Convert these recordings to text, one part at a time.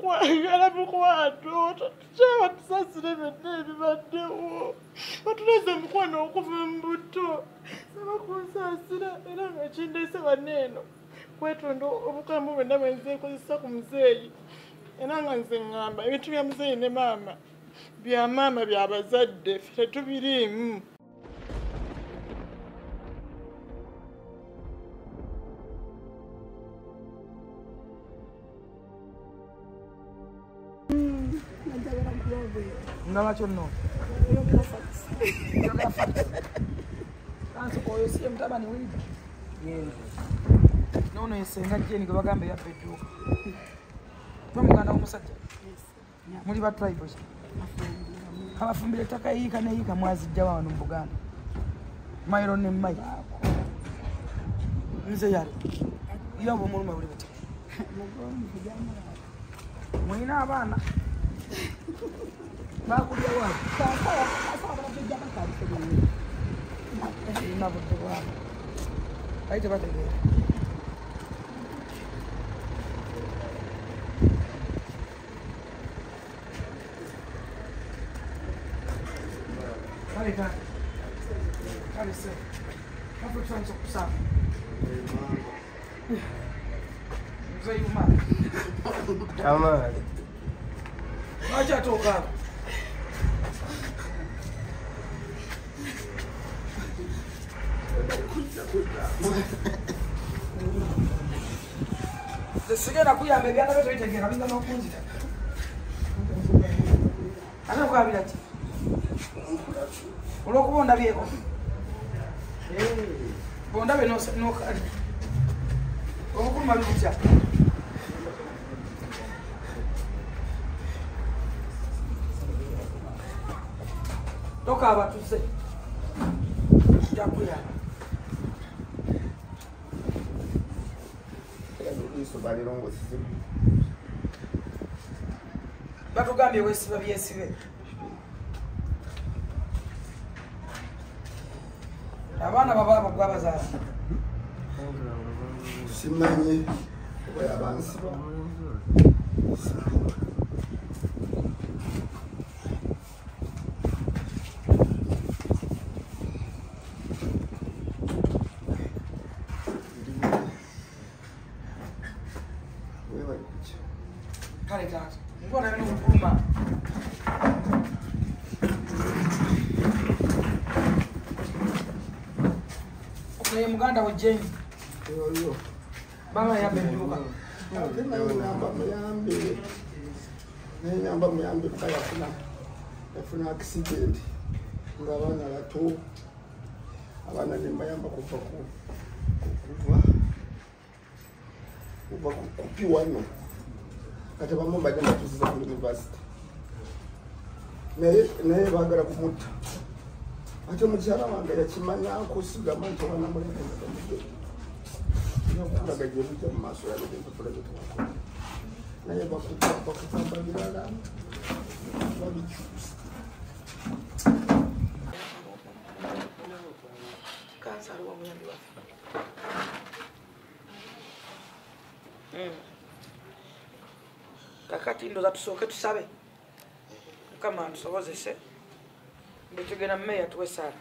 Kwagala mukwano, tukyaba tusasire byonna ebibaddewo. Batulaze omukwano okuva mu buto. Saba kunsaasira era nga kindeese wano eno kwetonda obukambwe bwonna bwe nze nkozesa ku muzeeyi. Era nga nze ŋŋamba ebintu bya muzeeyi ne maama bya maama bya bazadde ffe tetubiriimu. Nga lwaki onno? Oyogera facts. Kansi oyo si ye mutabani wiiga? Noono ye ssenga Jane gwe bagamba eyabba edduuka. Gwe muganda w'omusajja? Muli ba tribe ki? Abafumbira ettaka eyiika n'eyiika mwazijja wa wano mu Buganda? Mayiro ne mayi. Nze yali. Ye obumuluma buli butya? Mulina abaana? Bakulya waabwe. Sirina budde bwabwe. Bali tebategeera. Kale taata. Kale ssebo. Naffe tutandise okusaba. Muzeeyi Umar. Amaali. Lwaki ate okaaba? Nze sigenda kuyamba ebyana byo tobitegeera biyinza n'okunzita. Ate okaabira ki? Olw'okuba ondabyeko? Bw'ondabye n'okaali. Obukuluma butya? Tokaaba tuzze. Nja kuyamba. Batugambye weesiba byesibe. Abaana babaabo gwe abazaala. Simanyi oba yabansiba. Kale taata, ng'olabye n'obukuluma. Ono ye muganda we Jane. Oyo. Maama yabba edduuka. Ate naye ŋŋamba muyambe. Naye ŋŋamba muyambe kuba yafuna accident ng'abaana bato. Abaana ne mbayamba kuva ku P1. Kati abamu mbadde mbatuusiza ku university. Naye baagala kumutta. Ate mukyala wange yakimanyaako sigamba nti abaana muleke nga bamugenda. Okulaga gye bujja mu maaso yalaba empapula ze tubakola. Naye bakugamba birala babikyusa. Kansa aliwo omuyambi waffe. Kakati ndoza tusooke tusabe. Mukama atusobozese. Bwe tugenda mmeeya tuwe essaala.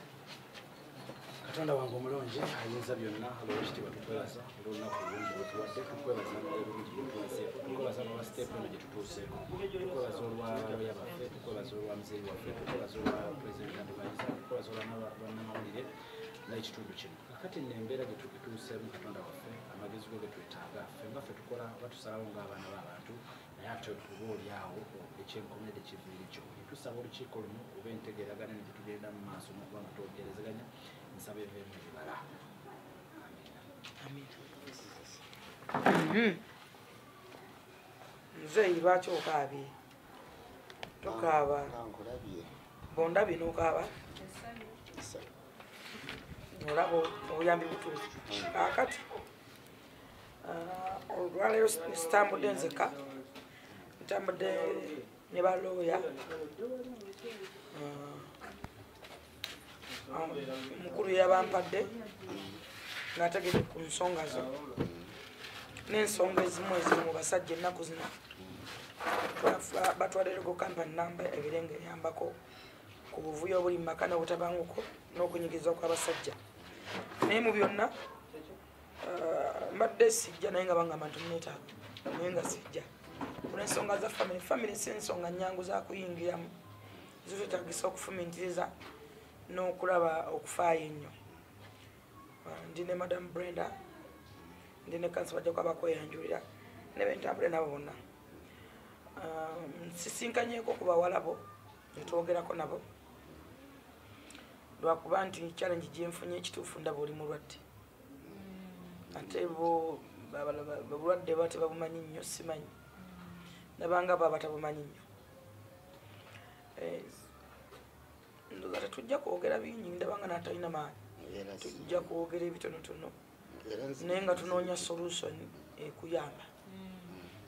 Katonda wange omulungi ayinza byonna olw'ekitiibwa tukwebaza olw'olunaku olulungi lwetuwadde, tukwebaza olw'ebirungi byetumazeeko, tukwebaza olwa siteepu eno gye tutuuseeko, tukwebaza olwa looya baffe, tukwebaza olwa muzeeyi waffe, tukwebaza olwa pulezidenti advisor, tukwebaza olwa bannamawulire n'ekitundu kino. Kakati nno embeera gye tutuuseemu Katonda waffe, amagezi go ge twetaaga ffe nga ffe tukola batusalawo ng'abaana b'abantu, naye ate oba oli awo ekyenkomeredde kiviiri kyo. Tusaba olukiiko luno oba entegeeragana ne tugenda mu maaso n'okuba nga twogerezeganya, nsaba eveemu ebibala. Amiina. Muzeeyi lwaki okaabye? Tokaaba. Bw'ondabye n'okaaba? Olaba obuyambi butuuse. Kaakati olwaleero sitambudde nzekka, ntambudde ne balooya. Mukulu yabampadde ng'ategedde ku nsonga zo n'ensonga ezimu eziri mu basajja ennaku zino. Batwalire go company namba ebirenge yambako ku buvuyo obuli mu maka n'obutabanguko n'okunyigirizwa kw'abasajja. Naye mu byonna mbadde sijja naye nga bangamba nti muneetaaga naye nga sijja. Olw'ensonga za family, family si nsonga nnyangu za kuyingiramu, zitwetaagisa okufumintiriza n'okulaba okufaayo ennyo. Ndi ne Madam Brenda, ndi ne kansa bajja kuba bakweyanjulira ne bentambule nabo bonna. Nsisinkanyeeko ku bawala bo ne twogerako nabo lwakuba nti challenge gye nfunye ekituufu ndaba oli mulwadde. Ate bo obulwadde baba tebabumanyi nnyo, simanyi ndabanga baba tabumanyi nnyo. Ndowooza tetujja kwogera bingi, ndabanga n'atalina maanyi, tujja kwogera ebitonotono naye nga tunoonya solution ekuyamba.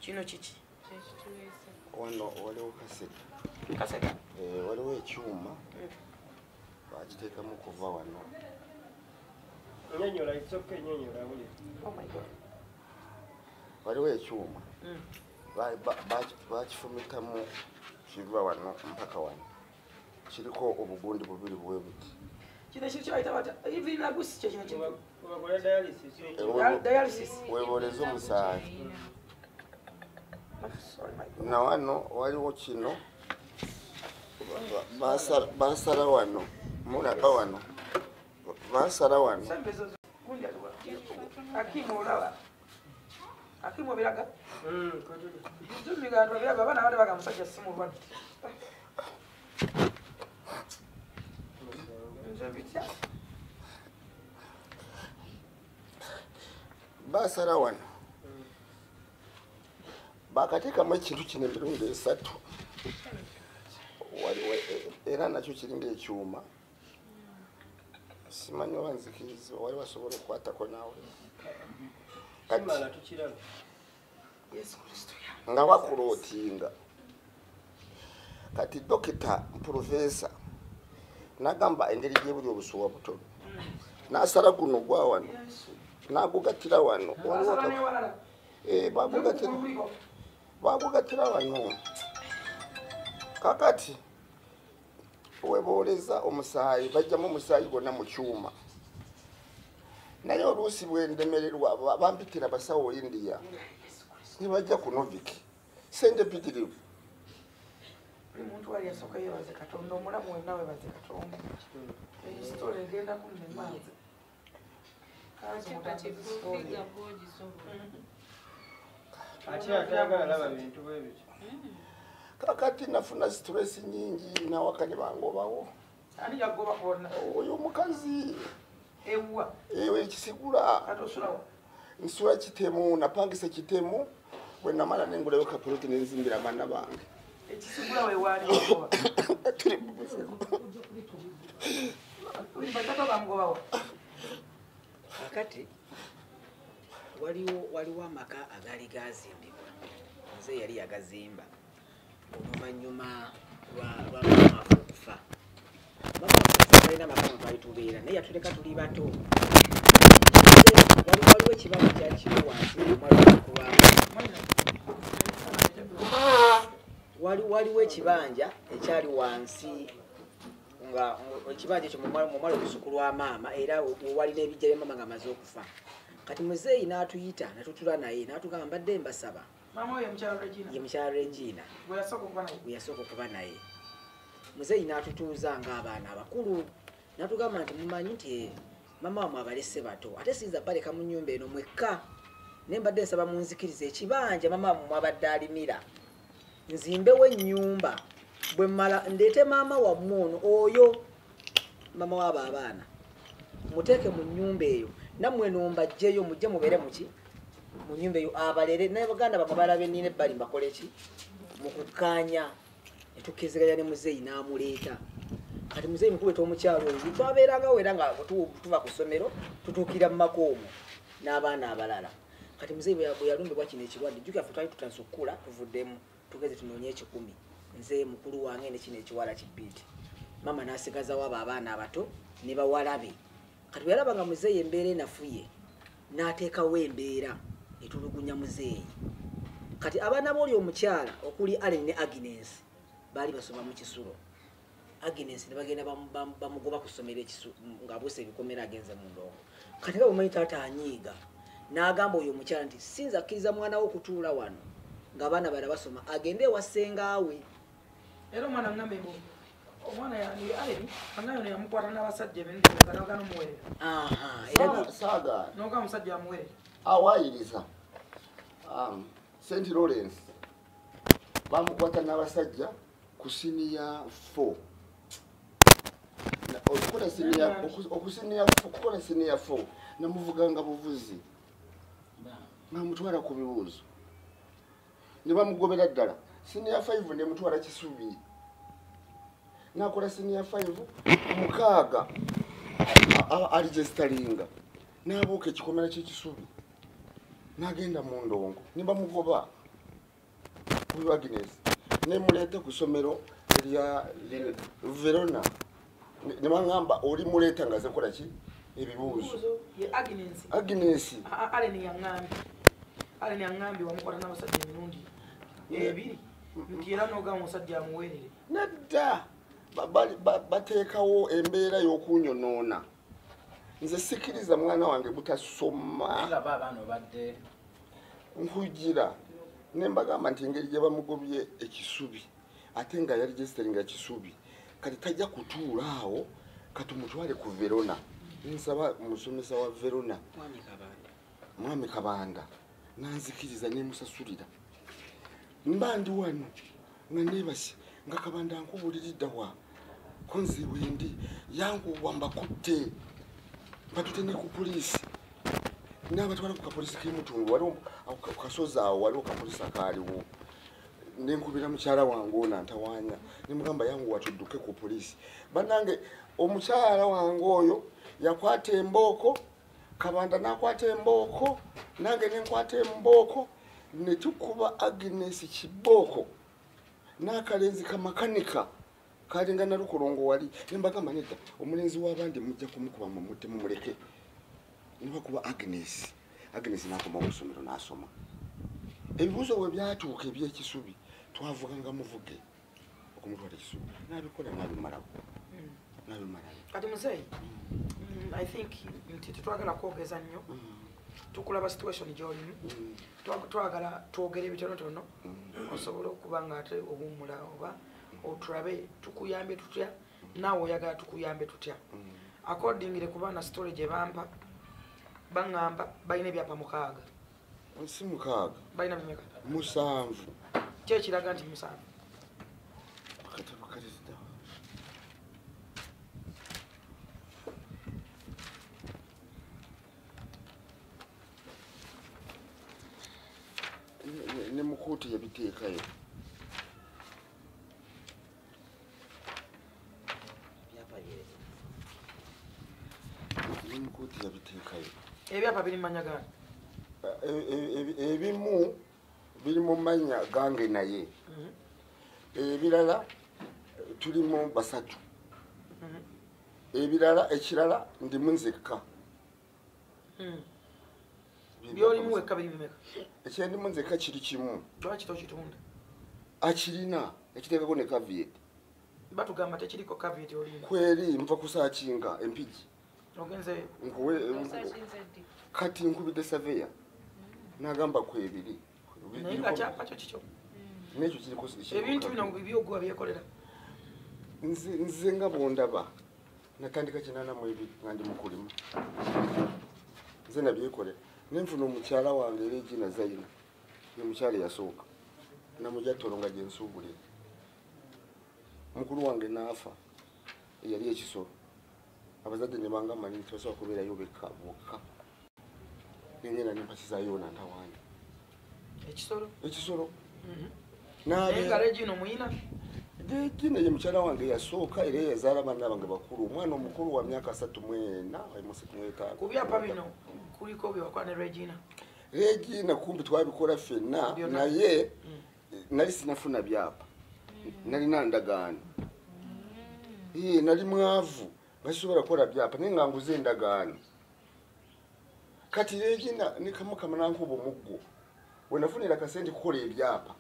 Kino kiki? Wano waliwo kasega. Kasega? Waliwo ekyuma bakiteekamu kuva wano. Nyonyola, it's okay, nyonyola. Oh my God. Waliwo ekyuma bakifumitamu kiva wano mpaka wano. Kiriko obugundi bubiri bwe buti. Kino ekintu kye bayita batya? Evinagusi kye kino kintu. Bakola dialysis. Dialysis. Weeboleza omusaayi. Na wano waliwo kino basala wano, mulaba wano, basala wano. Akimu olaba, Akimu obiraga? Zumiga obiraga, abaana abadde bagamba musajja si mulwadde. Nze bitya? Basala wano. Bakateekamu ekintu kino emirundi esatu. Waliwo era nakyo kiringa ekyuma. Simanyi oba nzikirizibwa, wali wasobola okukwatako naawe. Kimala tukiraba. Yesu Kristo yange. Nga bakulootinga. Kati dokita profesa n'agamba engeri gye buli obusuwa butono. N'asala guno gwa wano. N'agugattira wano. Bagugattira wano. Kakati webooleza omusaayi, bajjamu omusaayi gwonna mu kyuma. Naye oluusi bwe ndemererwa bampitira basawo India ne bajja ku Novik. Sente mpitirivu. Buli muntu wali asooka yeebaze Katonda, omulamu wenna weebaze Katonda. Eyi story egenda kunnema nze. Ate atayagala laba bintu bwe bityo. Kakati nafuna stress nyingi nawaka ne bangobawo. Ani yagoba kuwona? Oyo omukazi. Ewa. Ewe ekisigula. Kati osulawo? Nsula kitemu, napangisa kitemu, bwe namala nengulayo kapuloti ne nzimbira abaana bange. Ekisigula we waali ogoba? Tuli mu buzibu. Batata bamugobawo? Kakati waliwo amaka agaali gazimbibwa. Nze yali yagazimba oluvannyuma lwa maama waffe okufa. Maama waffe okufa balina amaka mwe twali tubeera naye yatuleka tuli bato. Waliwo ekibanja kyali kiri wansi waliwo ekibanja ekyali wansi nga ekibanja ekyo mumwalo olusuku lwa maama era wali n'ebijja bya maama ng'amaze okufa. Kati muzeeyi n'atuyita n'atutula naye n'atugamba mbadde mbasaba. Maama oyo mukyala Regina. Ye mukyala Regina. Gwe yasooka okuba naye. Gwe yasooka okuba naye. Muzeeyi n'atutuuza ng'abaana abakulu n'atugamba nti mumanyi nti maama wammwe abalese bato ate siyinza baleka mu nnyumba eno mwekka naye mbadde nsaba munzikirize ekibanja maama wammwe mwabadde alimira nzimbewo ennyumba bwe mmala ndeete maama wammwe ono oyo maama w'abo abaana muteeke mu nnyumba eyo nammwe nombaggyeyo mujje mubeere muki mu nnyumba eyo abalere naye baganda bammwe balabe nnina ebbali mbakole ki mu kukkaanya ne tukkiriziganya ne muzeeyi n'amuleeta. Kati muzeeyi mukubeta omukyalo oyo twabeerangawo era nga tuva ku ssomero tutuukira mu maka omwo n'abaana abalala. Kati muzeeyi bwe yalumbibwa kino ekirwadde, jjukira ffe twali tutandise okukula tuvuddemu tugeze tunoonye ekikumi nze mukulu wange ne kino ekiwala kibiiti. Maama n'asigazawo abo abaana abato ne bawala be. Kati bwe yalaba nga muzeeyi embeera enafuye n'ateekawo embeera etulugunya muzeeyi. Kati abaana b'oli omukyala okuli Allen ne Agnes baali basoma mu kisulo. Agnes ne bagenda bamugoba ku ssomero ng'abuuse ebikomera agenze mu ndongo. Kati nga bw'omanyi taata anyiiga n'agamba oyo omukyala nti sinza akkiriza mwana wo okutuula wano ng'abaana bala basoma, agende ewa ssengaawe. Era omwana ngambe mbu omwana yange Allen angayo ne yamukwata n'abasajja ebintu nga n'omuwerera. Aha, era saaga n'oga omusajja amuwerera. Awaayiriza St. Lawrence bamukwata n'abasajja ku siniya 4. Okukola siniya 4 namuvuganga buvuzi namutwala ku bibuuzo ne bamugobera ddala. Siniya 5 ne mutwala Kisubi, nakola siniya 5 mukaaga aligestalinga n'abuuka ekikomera ky'Ekisubi n'agenda mu ndongo ne bamugoba ku Agnes ne muleeta ku ssomero erya Verona ne baŋŋamba oli muleeta nga ze kola ki ebibuuzo. Ye Agnes. Agnes. Allen yaŋŋambye. Allen yaŋŋambye wamukwata n'abasajja emirundi ebiri nti era n'ogamba omusajja amuweerere. Nedda bateekawo embeera y'okunyonoona. Nze sikkiriza mwana wange butasoma. Nkugira ne mbagamba nti engeri gye bamugobye Ekisubi ate nga yali gesiteringa Kisubi, kati tajja kutuula awo, katumutwale ku Verona. Nsaba omusomesa wa Verona Mwami Kabanda nanzikiriza nemusasulira. Mba ndi wano nga neebase nga Kabanda nkubuliridda wa konzi wendi yankuwa mbakutte batute ne ku poliisi n'abatwala ku kapoliisi k'emutundu. Waliwo kasozi awo, waliwo kapoliisi akaaliwo. Nenkubira mukyala wange ono antawaanya ne mugamba yanguwa tudduke ku poliisi. Bannange omukyala wange oyo yakwata embooko, Kabanda n'akwata embooko, nange ne nkwata embooko ne tukuba Agnes kibooko n'akalenzi kamakanika kalinga nalukolongo wali. Ne mbagamba nedda, omulenzi w'abandi mujja kumukuba mumutte mumuleke. Ne bakuba Agnes. Agnes n'akoma mu ssomero n'asoma. Ebibuuzo bwe byatuuka eby'Ekisubi twavuganga muvuge okumutwala Ekisubi, n'abikola n'abimalawo. Kati muzeeyi, I think nti tetwagala kwogeza nnyo, tukulaba situation gy'olimu, twagala twogere ebitonotono osobole okuba nga ate owummula oba otulabe tukuyambe tutya, naawe oyagala tukuyambe tutya. Accordingly ku baana story gye bampa, baŋŋamba balina ebyapa 6. Si 6. Balina bimeka? 7. Ki ekiraga nti 7? Akatabo kalizida. Ne mukooti yabiteekayo. Ne mukooti yabiteekayo. Ebyapa biri mu mannya gange. Ebimu biri mu mannya gange naye. Ebirala tulimu 3. Ebirala ekirala ndimu nzekka. Byolimu wekka biri bimeka? Ekyendimu nzekka kiri kimu. Lwaki tokitunda? Akirina ekiteekako ne caveat. Batugamba tekiriko caveat olina. Kweri nva kusaakinga Empigi. Ogenze nkuwe kati nkubidde surveyor n'agamba kwebiri. Naye nga kyapa kyo kikyo. N'ekyo kiriko. Ebintu bino byogwa byekolera. Nze nga bw'ondaba natandika 82 nga ndi mukulima. Nze nabyekolera. Nenfuna omukyala wange Regina Zaina, ye mukyala eyasooka namujja Toro nga gye nsuubulira. Mukulu wange n'afa eyali Ekisolo, abazadde ne bangamba nti tosobola kubeerayo bekka bokka. Nengenda ne mpasizaayo ono antawaanya. Ekisolo? Ekisolo. Naye nga Regina omuyina? Regina ye mukyala wange yasooka era yazaala baana bange bakulu. Omwana omukulu wa myaka 34 35. Ku byapa bino kuliko bye wakola ne Regina? Regina kumbi twabikola ffenna naye nali sinafuna byapa. Nalina ndagaano. Nali mwavu nga sisobola kukola byapa naye nga nguze endagaano. Kati Regina ne Kamukama n'ankuba omuggo. Wenafunira akasente kukola ebyapa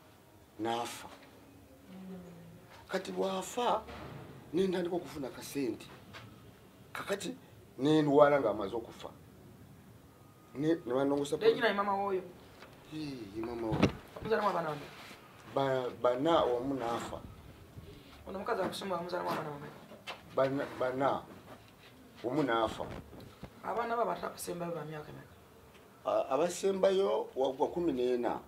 n'afa. Kati bw'afa nentandika okufuna akasente. Kakati nendwala ng'amaze okufa. Ne banongosa Regina mama woyo. Mama woyo. Muzalamu abaana bameka? Bana omu n'afa. Ono omukazi akusumba muzalamu abaana bameka? Bana omu n'afa. Abaana bo abasembayo ba myaka emeka? Abasembayo wa 14.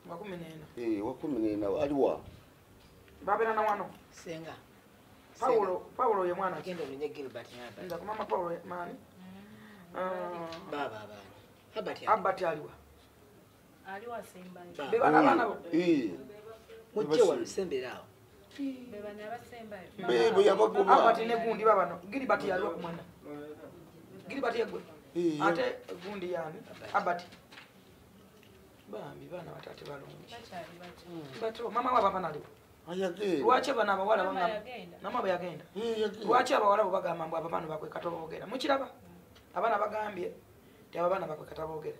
Wa 14. Wa 14 aliwa. Babeera na wano. Senga. Paulo ye mwana agenda onye Gilbert Herbert. Nza ku mama Paulo mani. Baba abaana. Herbert aliwa. Aliwa sembayo. Be bana abaana bo. Mujje wano sembera awo. Be bana abasembayo. Bebo yabagoba. Herbert ne gundi babano. Gilbert yaliwa ku mwana. Gilbert yegwe. Ate gundi yani Herbert. Bambi bana batate balungi. Bato mama waba bana aliwa. Lwaki bano abawala bangamba mama bwe yagenda. Lwaki abawala bo bagamba mbu abaana bakweka toboogera. Mukiraba? Abaana bagambye nti abaana bakweka taboogera.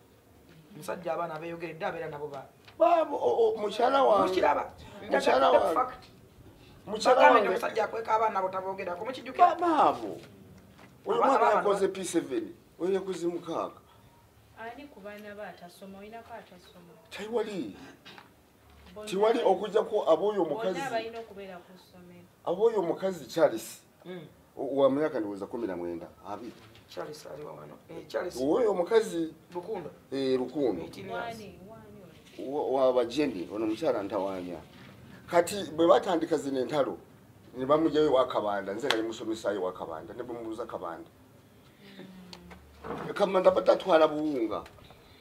Omusajja abaana abeeyogeredde abeera nabo ba. Baabo mukyala wange. Mukiraba? Mukyala wange. Mukyala wange omusajja akweka abaana abo taboogerako. Mukijjukira? Baabo. Oyo mwana yakoze P7, oyo yakoze 6. Ani ku baana be atasoma, olinako atasoma? Tewali. Tiwali okujjako ab'oyo omukazi. Ab'oyo omukazi Charles. Wa myaka ndowooza 19 abiri. Charles aliwa wano. Charles. Oyo omukazi Rukundo. Rukundo. Wa bajeni ono mukyala ntawaanya. Kati bwe batandika zino entalo ne bamugyayo wa Kabanda, nze nali musomesaayo wa Kabanda ne bamubuuza Kabanda. Kabanda batatwala buwunga.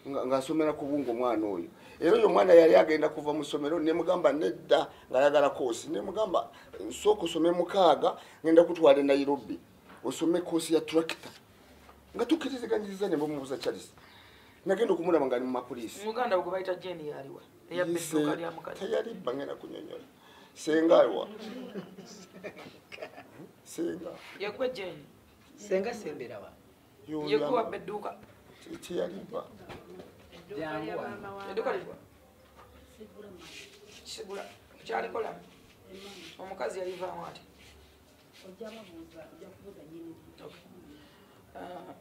Ng'asomera ku bungo omwana oyo. Era oyo omwana yali agenda kuva mu ssomero ne mugamba nedda ng'ayagala koosi. Ne mugamba sooka osome 6 ngenda kutwala e Nairobi osome koosi ya tractor. Nga tukkiriziganyiriza ne bamubuuza Charles. Nagenda okumulaba nga ali mu mapoliisi. Muganda gwe bayita Jane yaliwa. Eyabba edduuka lya mukazi. Teyalibba ngenda kunnyonnyola. Senga aliwa. Senga. Yegwe Jane. Senga sembera wa. Yegwe wabba edduuka. Teyalibba. Edduuka liriwa? Kisigula. Kyalikola. Omukazi yalivaamu ati.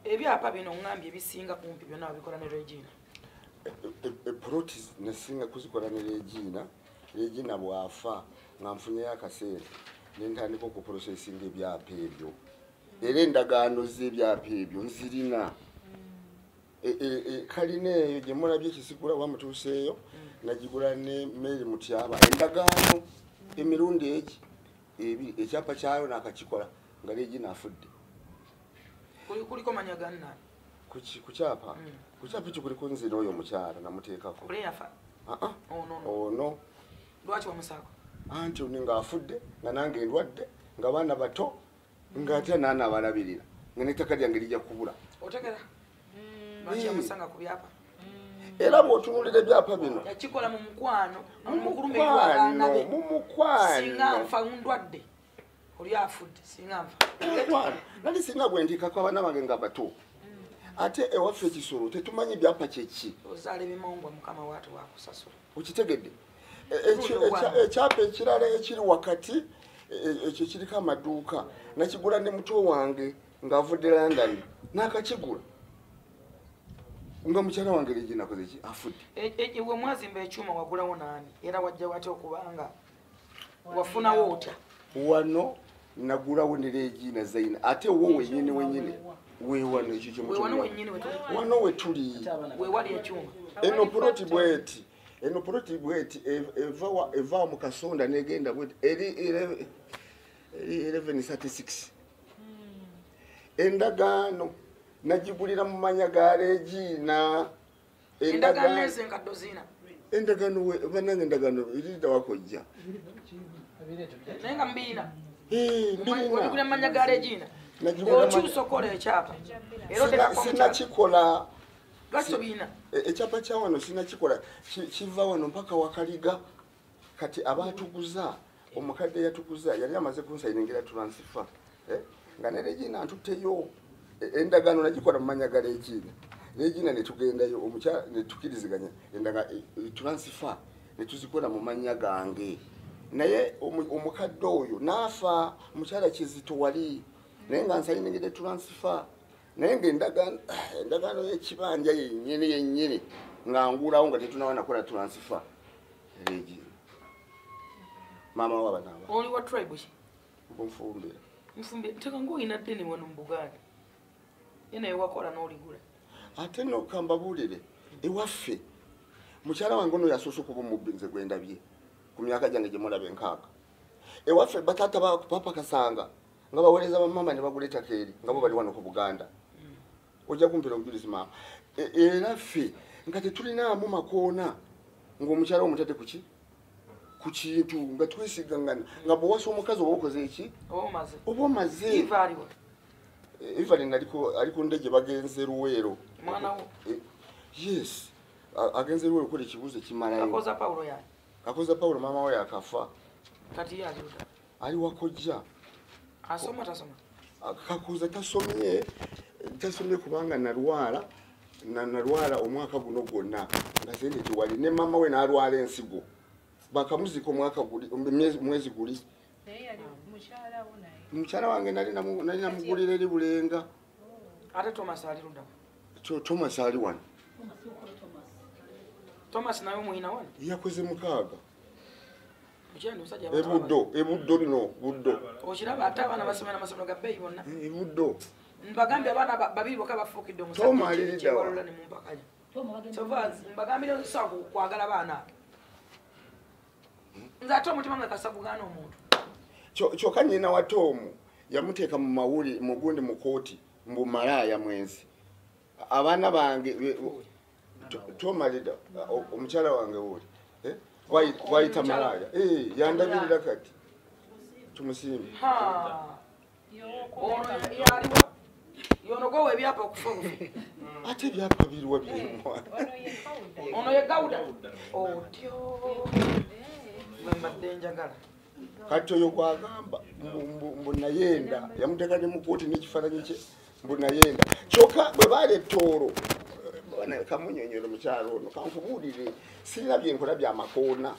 Ebyapa bino ngambye ebisinga kumpi byonna wabikola ne Regina. Epoloti nasinga kuzikola ne Regina. Regina bw'afa nga nfunyeyo akaseera ne ntandika okuprosesinga ebyapa ebyo. Era endagaano z'ebyapa ebyo nzirina. Kalina eyo gye mulabye Kisigula wamutuuseeyo nagigula ne Mary Mutyaba. Endagaano emirundi egi ebiri ekyapa kyayo nakakikola nga Regina afudde. Kuliko manya ganna? Ku kyapa? Ku kyapa ekyo kuliko nze n'oyo omukyala namuteekako. Oli yafa? Ono. Lwaki wamusaako? Anti ono ng'afudde nga nange ndwadde nga baana bato ng'ate naana abalabirira nga n'ettaka lyange lijja kubula. Otegera? Lwaki yamusanga ku byapa? Era bw'otunuulira ebyapa bino. Yakikola mu mukwano. Mu mukwano. Singa nfa ndwadde. Oli afudde singa nfa. Mukwano. Nali singa bwe nteekako abaana bange nga bato. Ate ewaffe ekisolo tetumanyi byapa kye ki. Ozaala ebimongwa Mukama waatu wakusasula. Okitegedde? Ekyapa ekirala ekiri wakati ekyo kiriko amaduuka nakigula ne muto wange ng'avudde London n'akakigula. Nga mukyala wange Regina akoze ki? Afudde. Iwe mwazimba ekyuma wagulawo naani? Era wajja watya okubanga wafunawo otya? Wano nagulawo ne Regina Zaina ate wo wennyini wennyini we wano ekyo kye mutuula. Wano we tuli. We wali ekyuma. Eno poloti bweti. Eno poloti bweti eva mu kasonda n'egenda bweti eri 1136. Endagaano nagigulira mu manya ga Regina. Endagaano ezo enkadde zina. Endagaano bannange endagaano eridda wakojja. Naye nga mbiina. Mbiina. Wagigulira mu manya ga Regina. Okyusa okola ekyapa. Era oteekako omukyala. Sinakikola. Lwaki tobiina? Ekyapa kya wano sinakikola. Kiva wano mpaka Wakaliga. Kati abaatuguza, omukadde yatuguza yali amaze kunsayiningira transfer. Nga ne Regina ntutteyo. Endagaano nagikola mu manya ga Regina. Regina ne tugendayo omukyala ne tukiriziganya endaga transfer ne tuzikola mu mannya gange. Naye omukadde oyo n'afa omukyala Kizito wali naye nga nsayiningidde transfer naye ng'endagaano y'ekibanja yennyini yennyini nga ngulawo nga tetunawa nakola transfer. Regina maama w'abaana aba oli wa tribe ki? Nfumbira. Nfumbira ttaka ng'olina ddene wano mu Buganda ye naye wakola n'oligula. Ate nno kambabuulire ewaffe mukyala wange ono yasoose okuba omubbi nze gwe ndabye ku myaka gyange gye mulaba enkaaga. Ewaffe bataata papa Kasanga nga baweereza bamaama ne bagula ettaka eri nga bo bali wano ku Buganda. Ojja kumpera obujulizi maama. Era ffe nga tetulinaamu makoona ng'omukyala omutadde ku ki? Ku kintu nga twesigangana nga bw'owasa omukazi oba okoze eki? Oba omaze. Eva aliwa? Evelyn ali ku ndege bagenze Luweero. Mwana wo? Yes. Agenze Luweero okukola ekibuuzo ekimalayo. Kakoza Paulo yani? Kakoza Paulo maama we yakafa. Kati ye ali ludda? Ali wa kojja. Asoma tasoma? Kakoza tasomye kubanga nalwala omwaka guno gwonna nga sente tewali ne maama we n'alwala ensigo. Bakamuzika omwaka guli mwezi guli. Naye yali mukyala wo naye? Mukyala wange nali namugulira eri Bulenga. Ate Thomas ali ludda? Thomas ali wano. Thomas naye omuyina wano? Yakoze 6. Ebuddo lino Buddo. Okiraba ate abaana basomera amasomero ga bbeeyi bonna. Ebuddo. Mbagambye abaana babiri bokka bafuukidde omusajja kyewalula ne mumpakanya. Kyova mbagambire nsobola kwagala baana abo. Nze ate omutima nga kasagugaana omuntu. Kyokka nnyina wa Tom yamuteeka mu mawuli mu gundi mu kooti mbu malaaya mwenzi. Abaana bange Tom alida omukyala wange woli. Wayita malaaya. Yandabirira kati. Tumusiime. Ono yaliwa. Yono gwowa ebyapa okufa obufi. Ate ebyapa biriwa byemwa. Ono ye Gauda. Otyo. Mbadde njagala. Kati oyo gwagamba mbu nayenda yamuteeka ne mu kooti n'ekifaananyi kye mbu nayenda. Kyokka bwe baali ettoolo kamunyonyero mukyalo ono kankubuulire sirina bye nkola byamakoona.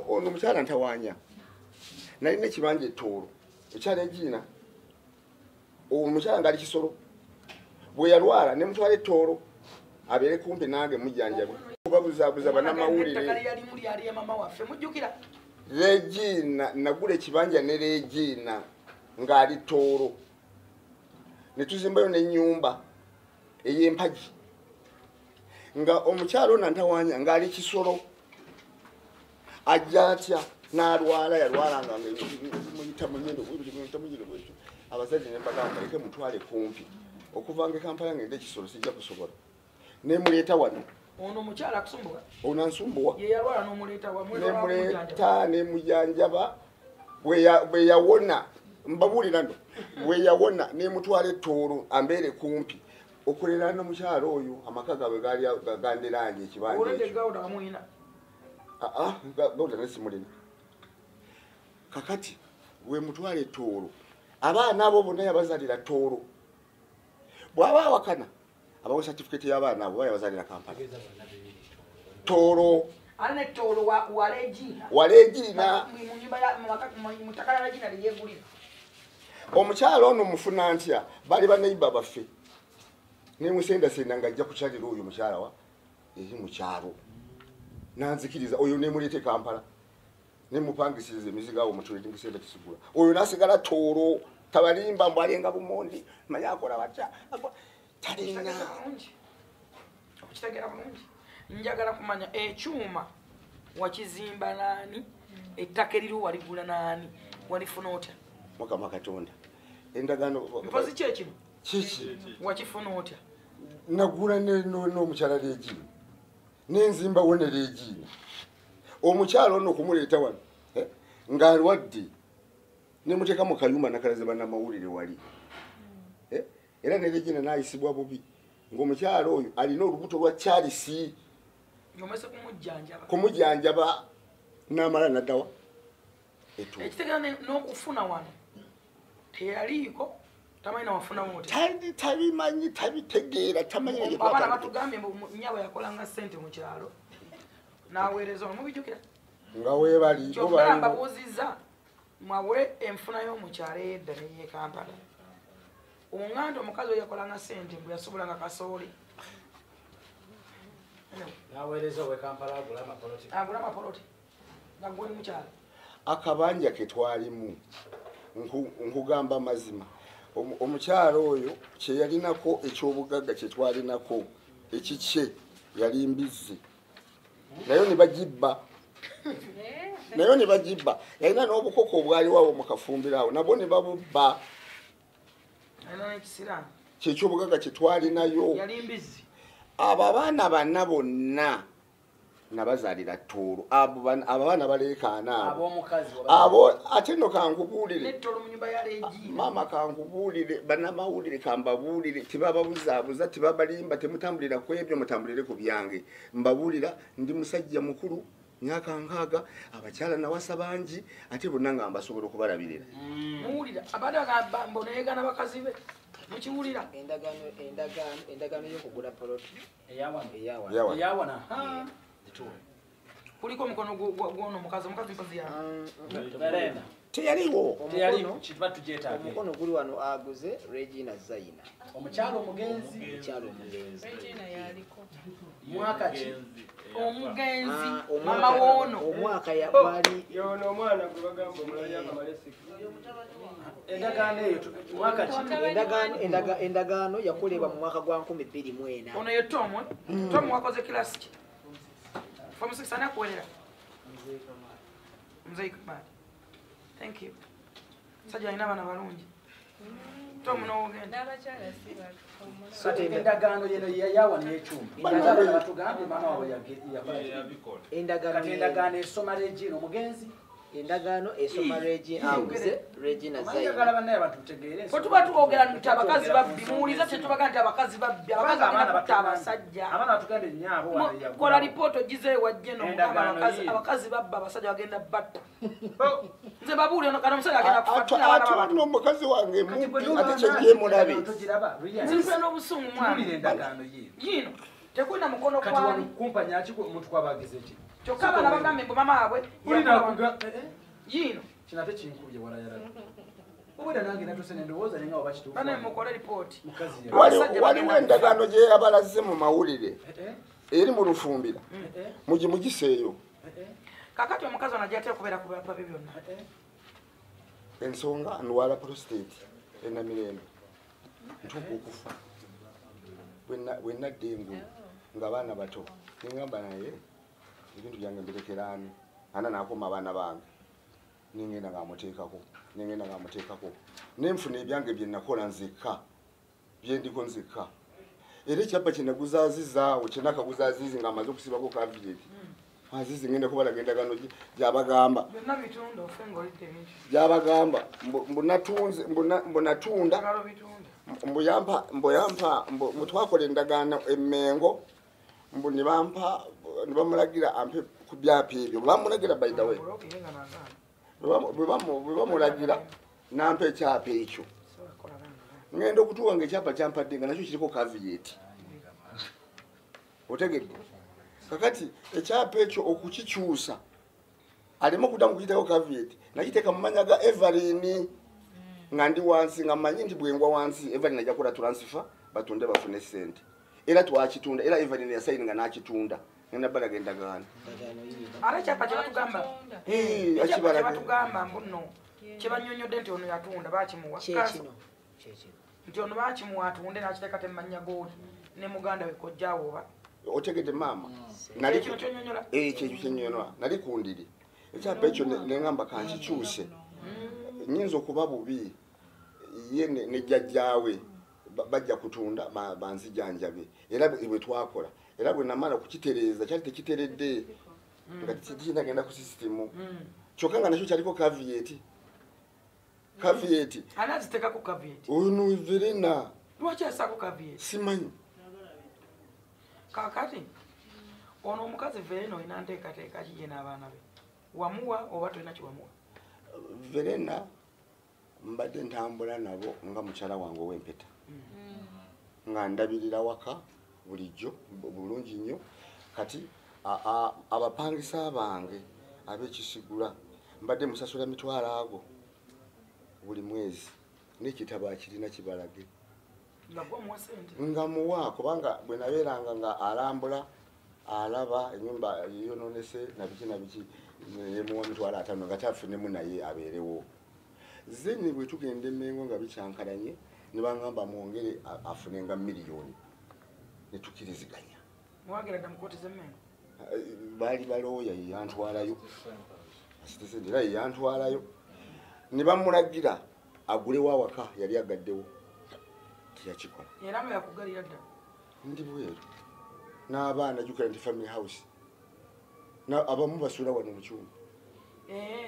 Ono mukyala ntawaanya nalina ekibanja ettoolo ekyala Regina. Omukyala ng'ali Kisolo bwe yalwala ne mutwala ettoolo abeere kumpi nange mujjanjabe. Babuzaabuza bannamawulire. Regina nagula ekibanja ne Regina ng'ali Tooro ne tuzimbayo n'ennyumba ey'empagi nga omukyala ono ntawaanya ng'ali Kisolo ajja atya n'alwala yalwalanga muyita munyindo muyita munyindo bwetyo abazadde ne mbagamba leke mutwale kumpi okuva nga Kampala ngende Kisolo sijja kusobola ne muleeta wano. Ono mukyala akusumbuwa? Ono ansumbuwa. Ye yalwala n'omuleeta wa nemuleeta ne mujanjaba bwe yawona mbabuulira nno bwe yawona ne mutwala ettoolo ambeere kumpi okulera n'omukyala oyo amaka gaabwe gaali gandiraanye ekibanja ekyo. Olwedde Gauda wamuyina? Gauda naye simulina. Kakati bwe mutwala ettoolo abaana abo bonna yabazaalira Tooro. Bw'aba awakana abawe certificate y'abaana abo bayabazaalira Kampala. Tooro. Ate ne Tooro wa Regina. Wa Regina. Mu ttaka lya Regina lye yeegulira. Omukyala ono mufuna ntya bali baneiba baffe. Ne musendasenda ng'ajja kukyalira oyo mukyala wa eri mu kyalo. Nanzikiriza oyo ne muleeta e Kampala. Ne mupangisiriza emizigo awo mu trading center kisigula. Oyo n'asigala Tooro tabalimba mbu alenga bumondi manye akola batya. Talina. Okitegeera bulungi. Njagala kumanya ekyuma wakizimba naani, ettaka eririwo waligula naani, walifuna otya? Mukama Katonda. Endagaano mpozi ki ekino? Kiki? Wakifuna otya? Nagula n'omukyala Regina. N'enzimbawo ne Regina. Omukyala ono okumuleeta wano ng'alwadde ne muteeka mu kayumba nakalaze bannamawulire wali. Era ne Regina n'ayisibwa bubi ng'omukyala oyo alina olubuto lwa Charles. Ng'omaze kumujjanjaba. Kumujjanjaba n'amala n'addawa. Ekitegeeza n'okufuna wano teyaliiko. Tamanyi wafuna wote. Tabimanyi tabitegeera tamanyi. Abaana batugambye nnyabo yakolanga ssente mu kyalo. N'aweereza ono mubijjukira. Nga weebali bo bali. Mbabuuzizza mwawe enfuna y'omukyalo ey'edda n'ey'e Kampala. Oŋŋanda omukazi oyo yakolanga ssente mbu yasobolanga kasooli. N'aweereza ow'e Kampala agula amapoloti. Agula amapoloti. Nga ggwe oli mukyalo. Akabanja ke twalimu nkugamba mazima. Omukyalo oyo kye yalinako eky'obugagga kye twalinako ekikye yali mbizzi. Nayo ne bagibba. Nayo ne bagibba. Yalina n'obukoko obwaliwo awo mu kafumbiro awo nabwo ne babubba. Kye ky'obugagga kye twalinayo. Yali mbizzi. Abo abaana bana bonna nabazaalira Tooro. Abo abaana baleekaana abo. Abo ate nno kankubuulire. Maama kankubuulire, bannamawulire kambabuulire, tebababuzaabuza, tebabalimba, temutambulira ku ebyo, mutambulire ku byange. Mbabuulira ndi musajja mukulu, myaka 60, abakyala nawasa bangi, ate bonna nga mbasobola okubalabirira. Muwulira, abaana bagamba mbu neyegaana bakazi be. Mukiwulira? Endagaano y'okugula poloti. Eyawana. Kuliko omukono gw'ono omukazi, omukazi mpozi ya. Teyaliwo. Omukono guli wano aguze Regina Zaina. Omukyalo omugenzi. Omukyalo omugenzi. Regina yaliko. Mwaka ki? Omugenzi. Mama woono. Omwaka yali. Yono omwana gwe bagamba omulala yakamala esiki. Endagaano eyo mwaka ki? Endagaano yakolebwa mu mwaka gwa 2004. Ono ye Tom. Tom wakoze kilasi ki? Form 6 anakuwerera. Mzee Kamali. Thank you. Sajja alina abaana balungi. Tom n'ogenda. N'abakyala si bato. Kati endagaano yeno yawana ekyuma. Abaana batugambye maama waabwe yakola. Kati endagaano esoma Regina omugenzi. Endagaano esoma Regina aguze Regina Zaina. Njagala bannaye abantu tutegeere. Bwe tuba twogera nti abakazi babbi, muwuliza kye tubaga nti abakazi babbi, abakazi bagenda kutta abasajja. Abaana batugambye nnyaabo wano yagula. Kola lipooti ogize ewa Jeno mugamba abakazi babba abasajja bagenda batta. Nze babuulire ono kano omusajja agenda kufa tulina abaana Ate bato. ono omukazi wange mubbi ate kye gyemulabe. Nze nfuna n'obusungu mwana. Tuwulire endagaano yiino. Yiino tekulina mukono Kati wano kwani. kumpanya ki omuntu kwabagize ki? Kyokka abaana bagambye mbu maama waabwe yiino. Kino ate kinkubye walayala. Obwedda nange natuuse ne ndowooza naye nga oba kituufu. Bane mukole lipooti. Waliwo endagaano gye yabalaze mu mawulire eri mu Lufumbira. Mugimugiseeyo. Kakati omukazi ono ajja atya okubeera ku byapa bye byonna? Ensonga ndwala prostate e Namirembe. Ntuuka okufa. Bwe nadda engulu ng'abaana bato ne ŋŋamba naye ebintu byange mbirekera ani? Ana n'akoma abaana bange. Nengenda ng'amuteekako, nengenda ng'amuteekako. Ne nfuna ebyange bye nakola nzekka, bye ndiko nzekka. Era ekyapa kye naguza Azizi awo, kye nakaguza Azizi ng'amaze okusibako kavieti. Azizi ngenda kubalaga endagaano gy'abagamba. Byonna bitunda ofe ng'olidde ebintu. Gy'abagamba mbu natunda. Mbu yampa, mbu twakola endagaano e Mmengo, mbu ne bampa, ne bamulagira ampe ku byapa ebyo. Bamulagira by the way. Bwe bamulagira n'ampa ekyapa ekyo. Ngenda okutuuka ng'ekyapa kyampadde nga nakyo kiriko kavieti. Otegedde? Kakati ekyapa ekyo okukikyusa aleme okuddamu kukiteekako kavieti, nakiteeka mu mannya ga Evelyn nga ndi wansi nga mmanyi nti bwe ngwa wansi Evelyn ajja kukola transfer batunde bafune ssente. Era twakitunda, era Evelyn yasayininga n'akitunda. Ngenda balaga endagaano. Ate ekyapa kye batugamba. Ekyapa kye batugamba mbu nno kye bannyonnyodde nti ono yatunda baakimuwa. Nti ono baakimuwa atunde n'akiteeka te mu mannya g'oli ne muganda we kojjaawo oba. Otegedde maama? Ekyo kyennyonnyola. Nali ku ndiri. Ekyapa ekyo ne ŋŋamba kankikyuse. Nnyinza okuba bubi ye ne jjajjaawe bajja kutunda banzijanjabe. Era bwe twakola. Era bwe namala okukitereeza kyali tekiteredde nga kinagenda ku sisitimu. Kyokka nga nakyo kyaliko kavieti. Kavieti. Ani aziteekako kavieti? Ono Verena. Lwaki assaako kavieti? Simanyi. Kaakati ono omukazi Verena olina nteekateeka ki ye n'abaana be? Wamuwa oba tolina kye wamuwa? Verena Mbadde ntambula nabo nga mukyala wange ow'empeta. Nga ndabirira waka bulijjo bulungi nnyo. Kati abapangisa bange ab'ekisigula mbadde musasula mitwalo ago buli mwezi n'ekitabo akirina kibalage. Nga muwa kubanga bwe nabeeranga nga alambula alaba ennyumba yonoonese na biki na biki nemuwa 50,000 nga tafunemu naye abeerewo. Zeni bwe tugenda Emmengo nga bikyankalanye ne bangamba mwongere afunenga miliyoni ne tukiriziganya. Mwagera dda mu kkooti z'Emmengo? Baali balooya yantwalayo. Era yantwalayo ne bamulagira agulewo awaka yali agaddewo teyakikola. Era nga yakugalira dda? Ndi bweru n'abaana jjukira nti family house abamu basula wano mu kyumba.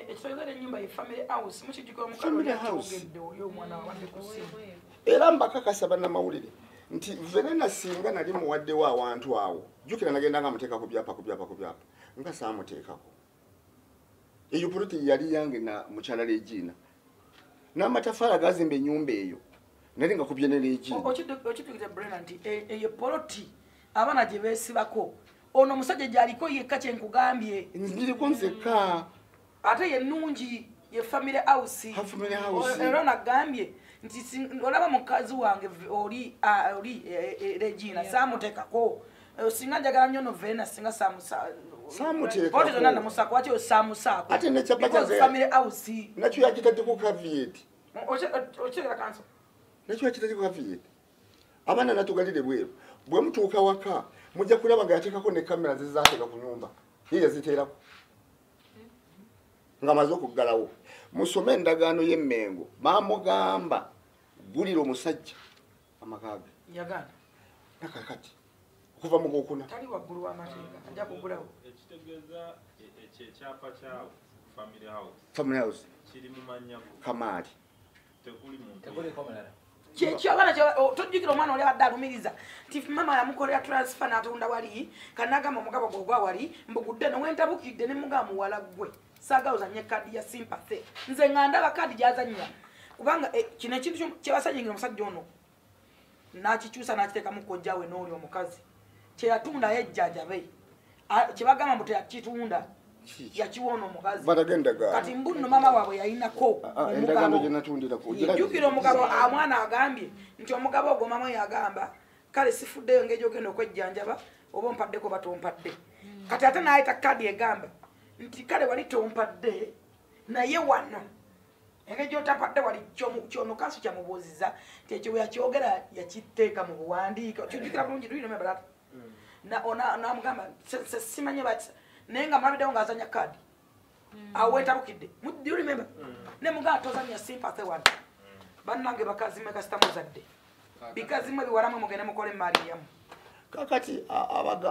Ekitogera ennyumba ye family house mukijjukira omukazi oli omwana wabadde ku ssimu. Era mbakakasa bannamawulire nti Verena singa nali muwaddewo awantu awo jjukira nagenda nga muteeka ku byapa ku byapa ku byapa nga saamuteekako. Eyo poloti yali yange na mukyala Regina n'amataffaali agazimba ennyumba eyo nali nga kubye ne Regina. Okijjukira Brenda nti eyo poloti abaana gye beesibako ono omusajja gy'aliko yekka kye nkugambye. Nziriko nzekka. Ate ye nnungi ye family house. Family house. Era nagambye nti olaba mukazi wange oli Regina saamuteekako. Singa njagala nnyo no Verena singa saamuteekako. Poloti zonna namusaako waki osaamusaako? Ate n'ekyapa kyange family house. Nakyo yakitaddeko caveat. Okitegera kanso? Nakyo yakitaddeko caveat. Abaana natugalire bweru. Bwe mutuuka waka mujja kulaba nga yateekako ne kamera zizaateeka ku nyumba. Ye yaziteerako. Nga amaze okuggalawo. Musome endagaano y'Emmengo baamugamba gulira omusajja amaka ge. Yagaana. Nakakati okuva mu gwokuna. Tali waggulu w'amateeka ajja kugulawo. Ekitegeeza ekyapa kya family house. Family house. Kiri mu mannya go. Kamaali. Tekuli muntu. Tekuliko mulala. Kyekyo abaana tojjukira omwana oli abadde alumiriza nti maama yamukolera transfer n'atunda wali kanagamba omugabo gwe ogwa wali mbugudde nowentabukidde ne mugamba muwala ggwe saagala ozannye kaadi ya sympathy. Nze nga ndaba kaadi gy'azannya kubanga kino ekintu kye basanyingira omusajja ono n'akikyusa n'akiteekamu kojjaawe n'oli omukazi kye yatunda yejjanjabe kye bagamba mbu teyakitunda yakiwa ono omukazi. Kati mbu nno maama waabwe yalinako endagaano gye natundirako. Jjukira omugabo omwana agambye nti omugabo ogwo maama yagamba kale sifuddeyo ngeri gy'ogenda okwejjanjaba oba ompaddeko oba tompadde. Kati ate n'ayita kaadi egamba nti kale wali tompadde naye wano engeri gy'otampadde wali kyono kanso kyamubuuziza nti ekyo bwe yakyogera yakiteeka mu buwandiike. Kijjukira bulungi do you remember that? N'amugamba simanye baki naye nga mulabiddewo ng'azannya kaadi awo weetabukidde. Do you remember? Ne mugamba tozannya sympathy wano. Bannange bakazi mmwe kasita muzadde. Bikazi mmwe biwala mmwe mugende mukole emaali yammwe. Kakati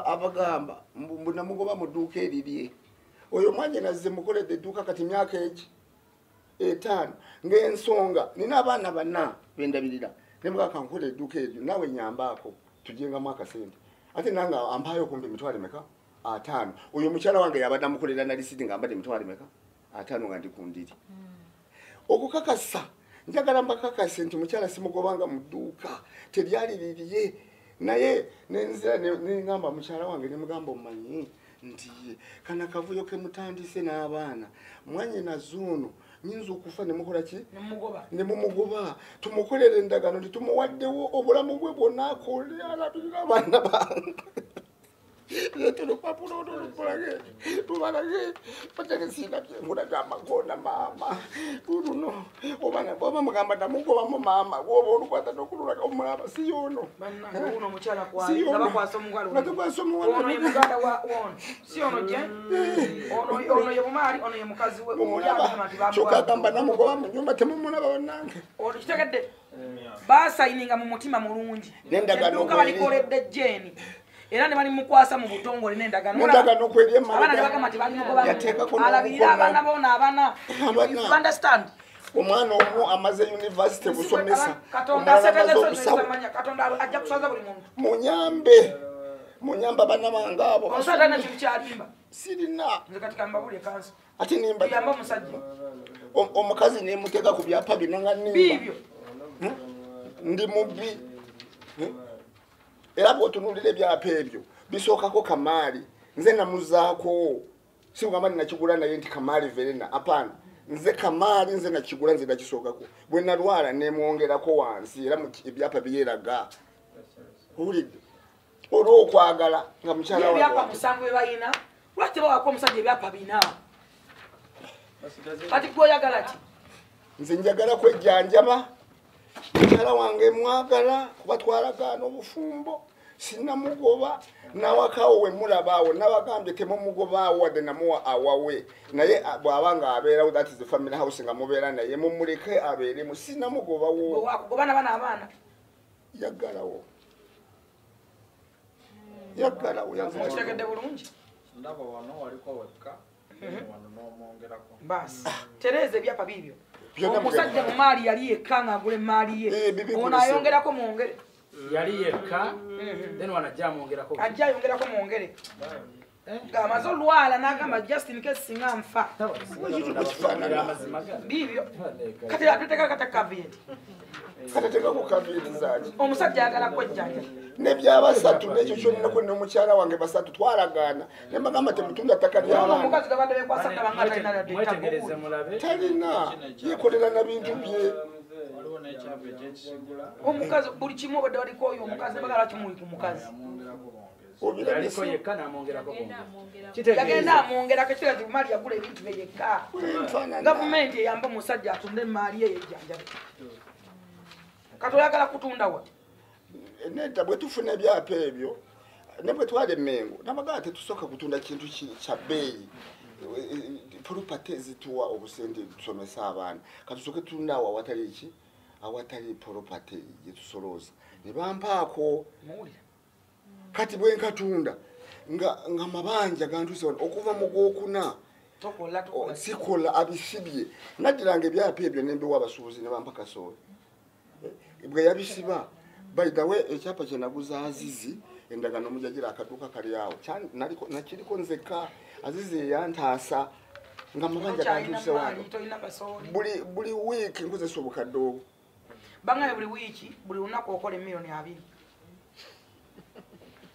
abagamba mbu namugoba mu dduuka erirye. Oyo mwannyinaze mukoledde edduuka kati myaka egi 5 ng'ensonga nina abaana bana bendabirira ne mugamba kankola edduuka eryo naawe nyambaako tugyengamu akasente. Ate nange ampaayo okumpa 50,000. Oyo mukyala wange yabadde amukolera na lisiti nga mbadde 50,000 nga ndi ku ndiri. Okukakasa njagala mbakakase nti mukyala simugobanga mu dduuka teryali lirye naye nenzira ne ngamba mukyala wange ne mugamba omumanyi nti kana kavuyo ke mutandise n'abaana mwannyinaze ono nyinza okufa ne mukola ki? Ne mumugoba. Tumukolere endagaano nti tumuwaddewo obulamu bwe bwonna akole alabirira abaana bange. Leeta olupapula olwo lukulage tubalage bateresiina byenkula byamakoona maama luno oba mugamba namugobamu maama woba olukwata n'okululaga omulaba si yono. Bannange wuuno omukyala kwali nga bakwasa omuwala nga tukwasa omuwala ono ye muganda wa ono si ono gye ono ye bumaali ono ye mukazi we kyokka agamba namugoba mu nnyumba temumulaba bannange. Ono kitegedde baasayininga mu mutima mulungi edduuka balikoledde Jane era ne balimukwasa mu butongole n'endagaano. Abaana ne bagamba nti balimugoba alabirira abaana boona abaana. You understand? Omwana omu amaze university busomesa. Katonda asetegeeza Katonda ajja kusaza buli muntu. Munyambe. Munyamba bana bange abo. Omusajja alina kintu kyalimba. Sirina. Nze kati kambabulye kanso. Ate nimba. Tuyambe omusajja. Omukazi nemutega ku byapa binanga nimba. Ndi mubbi. Era bw'otunuulira ebyapa ebyo bisookako Kamaali. Nze namuzaako. Si kugamba nti nakigula naye nti Kamaali Verena. Hapana. Nze Kamaali nze nakigula nze nakisookako. Bwe nalwala nemwongerako wansi era ebyapa byeraga. Owulidde? Olw'okwagala nga mukyala wange. Ebyapa 7 bye balina. Lwaki tebawako omusajja ebyapa 4? Kati gwe oyagala ki? Nze njagala kwejjanjaba. Mukyala wange mwagala kuba twalagaana obufumbo. Sinamugoba nawakawo we mulabaawo nabagambye temumugobaawo wadde namuwa awawe naye bw'aba nga abeerawo that is the family house nga mubeera naye mumuleke abeeremu sinamugobawo. Wakugoba n'abaana abaana? Yaggalawo. Yaggalawo. Okitegedde bulungi? Ndaba wano waliko wekka wano n'omwongerako. Baasi tereeza ebyapa biibyo. Omusajja mu maali yali yekka ng'agula emaali ye. Ono ayongerako mwongere. Yali yekka then wanajja amwongerako. Ajja ayongerako mwongere. Ng'amaze olwala n'agamba just in case singa nfa. Biibyo. Kati atuteeka kata caveat. Katateekako caveat zaaki? Omusajja ayagala kwejjanja. N'ebyabasatu n'ekyo kyonna ko n'omukyala wange basatu twalagaana. Ne mbagamba temutunda ttaka ly'abaana. Omukazi gabadde beekwasa ndaba nga talina ddala mwetegereze mulabe. Talina. Yeekolera na bintu bye. Omukazi buli kimu obadde waliko oyo omukazi bagala kimuli ku mukazi. Yaliko yekka n'amwongerako bwongezi. Yagenda amwongerako ekitegeeza nti maali yagula ebintu bye yekka. Gavumenti eyamba omusajja atunde emaali ye yejjanjabe. Kati oyagala kutunda wa? Nedda bwe tufuna ebyapa ebyo ne bwe twala Emmengo nabagamba tetusooka kutunda kintu kya bbeeyi. Property zituwa obusente tusomesa abaana. Katusooke tutunda awo awatali ki? Awatali property gye tusolooza. Ne bampaako. Kati bwe nkatunda nga mabanja gantuuse wano okuva mu gwokuna. Sikola abisibye. Naddiranga ebyapa ebyo ne mbiwa abasuubuzi ne bampa kasooli. Bwe yabisiba. By the way, ekyapa kye naguza Azizi endagaano mujagira akaduuka kali awo. Nakiriko nzekka Azizi yantaasa nga mabanja gantuuse wano. Buli wiiki nkozesa obukadde obwo. Bangaye buli wiiki buli lunaku okola emiliyoni 20.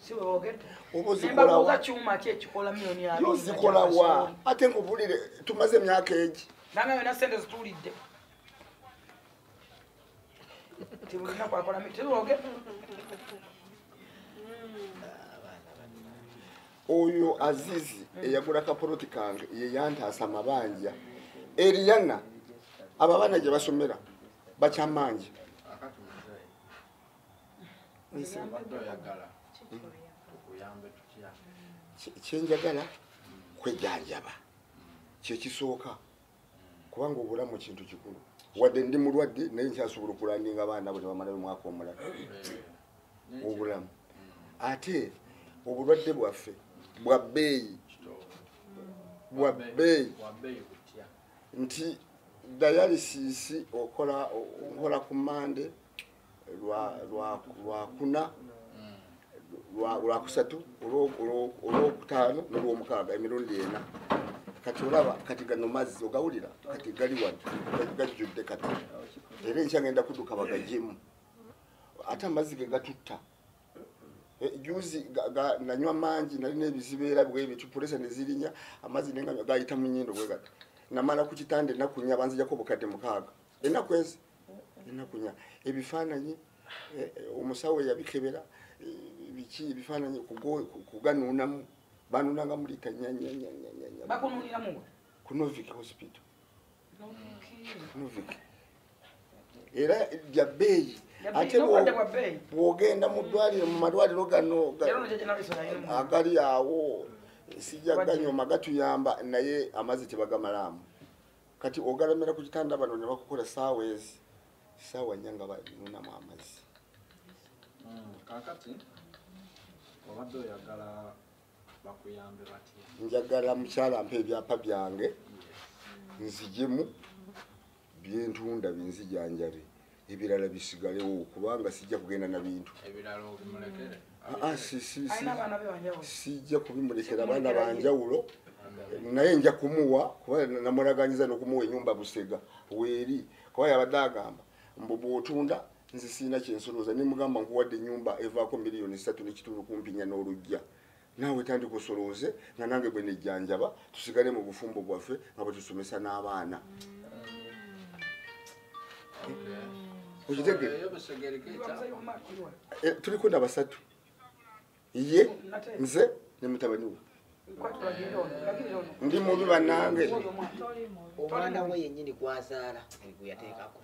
Si bwe boogedde? Oba ozikola wa? Kyuma ki ekikola miliyoni 20? Ozikola wa? Ate nkubulire tumaze emyaka egi. Bangaye yonna ssente zituulidde. Oyo Azizi eyagula kapoloti kange ye yantaasa amabanja. Eriana abo abaana gye basomera bakyamanja. Kyenjagala kwejjanjaba kyekisooka kubanga obulamu kintu kikulu. Wadde ndi mulwadde naye nkyasobola okulandinga abaana bo ne bamalayo omwaka omulala. Obulamu. Ate obulwadde bwaffe bwa bbeeyi. Bwa bbeeyi. Nti dialysis okola ku Mande lwakuna lwakusatu olwokutaano n'olwomukaaga emirundi 4. Kati olaba kati gano mazzi ogawulira kati gali wano gajjudde kati era enkya ngenda kudduka bagagyemu ate amazzi ge gatutta. Juzi nanywa mangi nalina ebizibeera bwe bityo pulesa ne zirinya amazzi ne gayita mu nnyindo bwe gati. Namala ku kitanda ennaku nnya banzijjako obukadde 6. Ennaku ezi ennaku 4 ebifaananyi omusawo yabikebera biki ebifaananyi kuganuunamu banuunanga mu liita nnya nnya nnya nnya nnya. Bakunuuniramu wa? Ku Novic Hospital. Novic. Era bya bbeeyi. Ate bw'ogenda mu ddwaliro mu malwaliro gano agali awo sijja ganyoma gatuyamba naye amazzi tebagamalaamu. Kati ogalamira ku kitanda bano ne bakukola ssaawa ezi ssaawa 4 nga banuunamu amazzi. Kaakati obadde oyagala bakuyambe batya? Njagala mukyala ampe ebyapa byange nzijemu byentunda binzijanjabe ebirala bisigalewo kubanga sijja kugenda na bintu. Ebirala obimulekere? Sijja kubimulekera abaana banjawulo. Naye nja kumuwa kuba namulaganyiza n'okumuwa ennyumba Busega weeri, kuba yabadde agamba mbu bw'otunda nze sirina kyensolooza, ne mugamba nkuwadde ennyumba evaako 3.5 million kumpinya n'oluggya, naawe tandika osolooze nga nange bwe nejjanjaba, tusigale mu bufumbo bwaffe nga bwe tusomesa n'abaana. Okitegere? Tuliko na basatu, ye nze ne mutabani we. Ndi mubi bannange. Omwana we yennyini gwazaala gwe yateekako.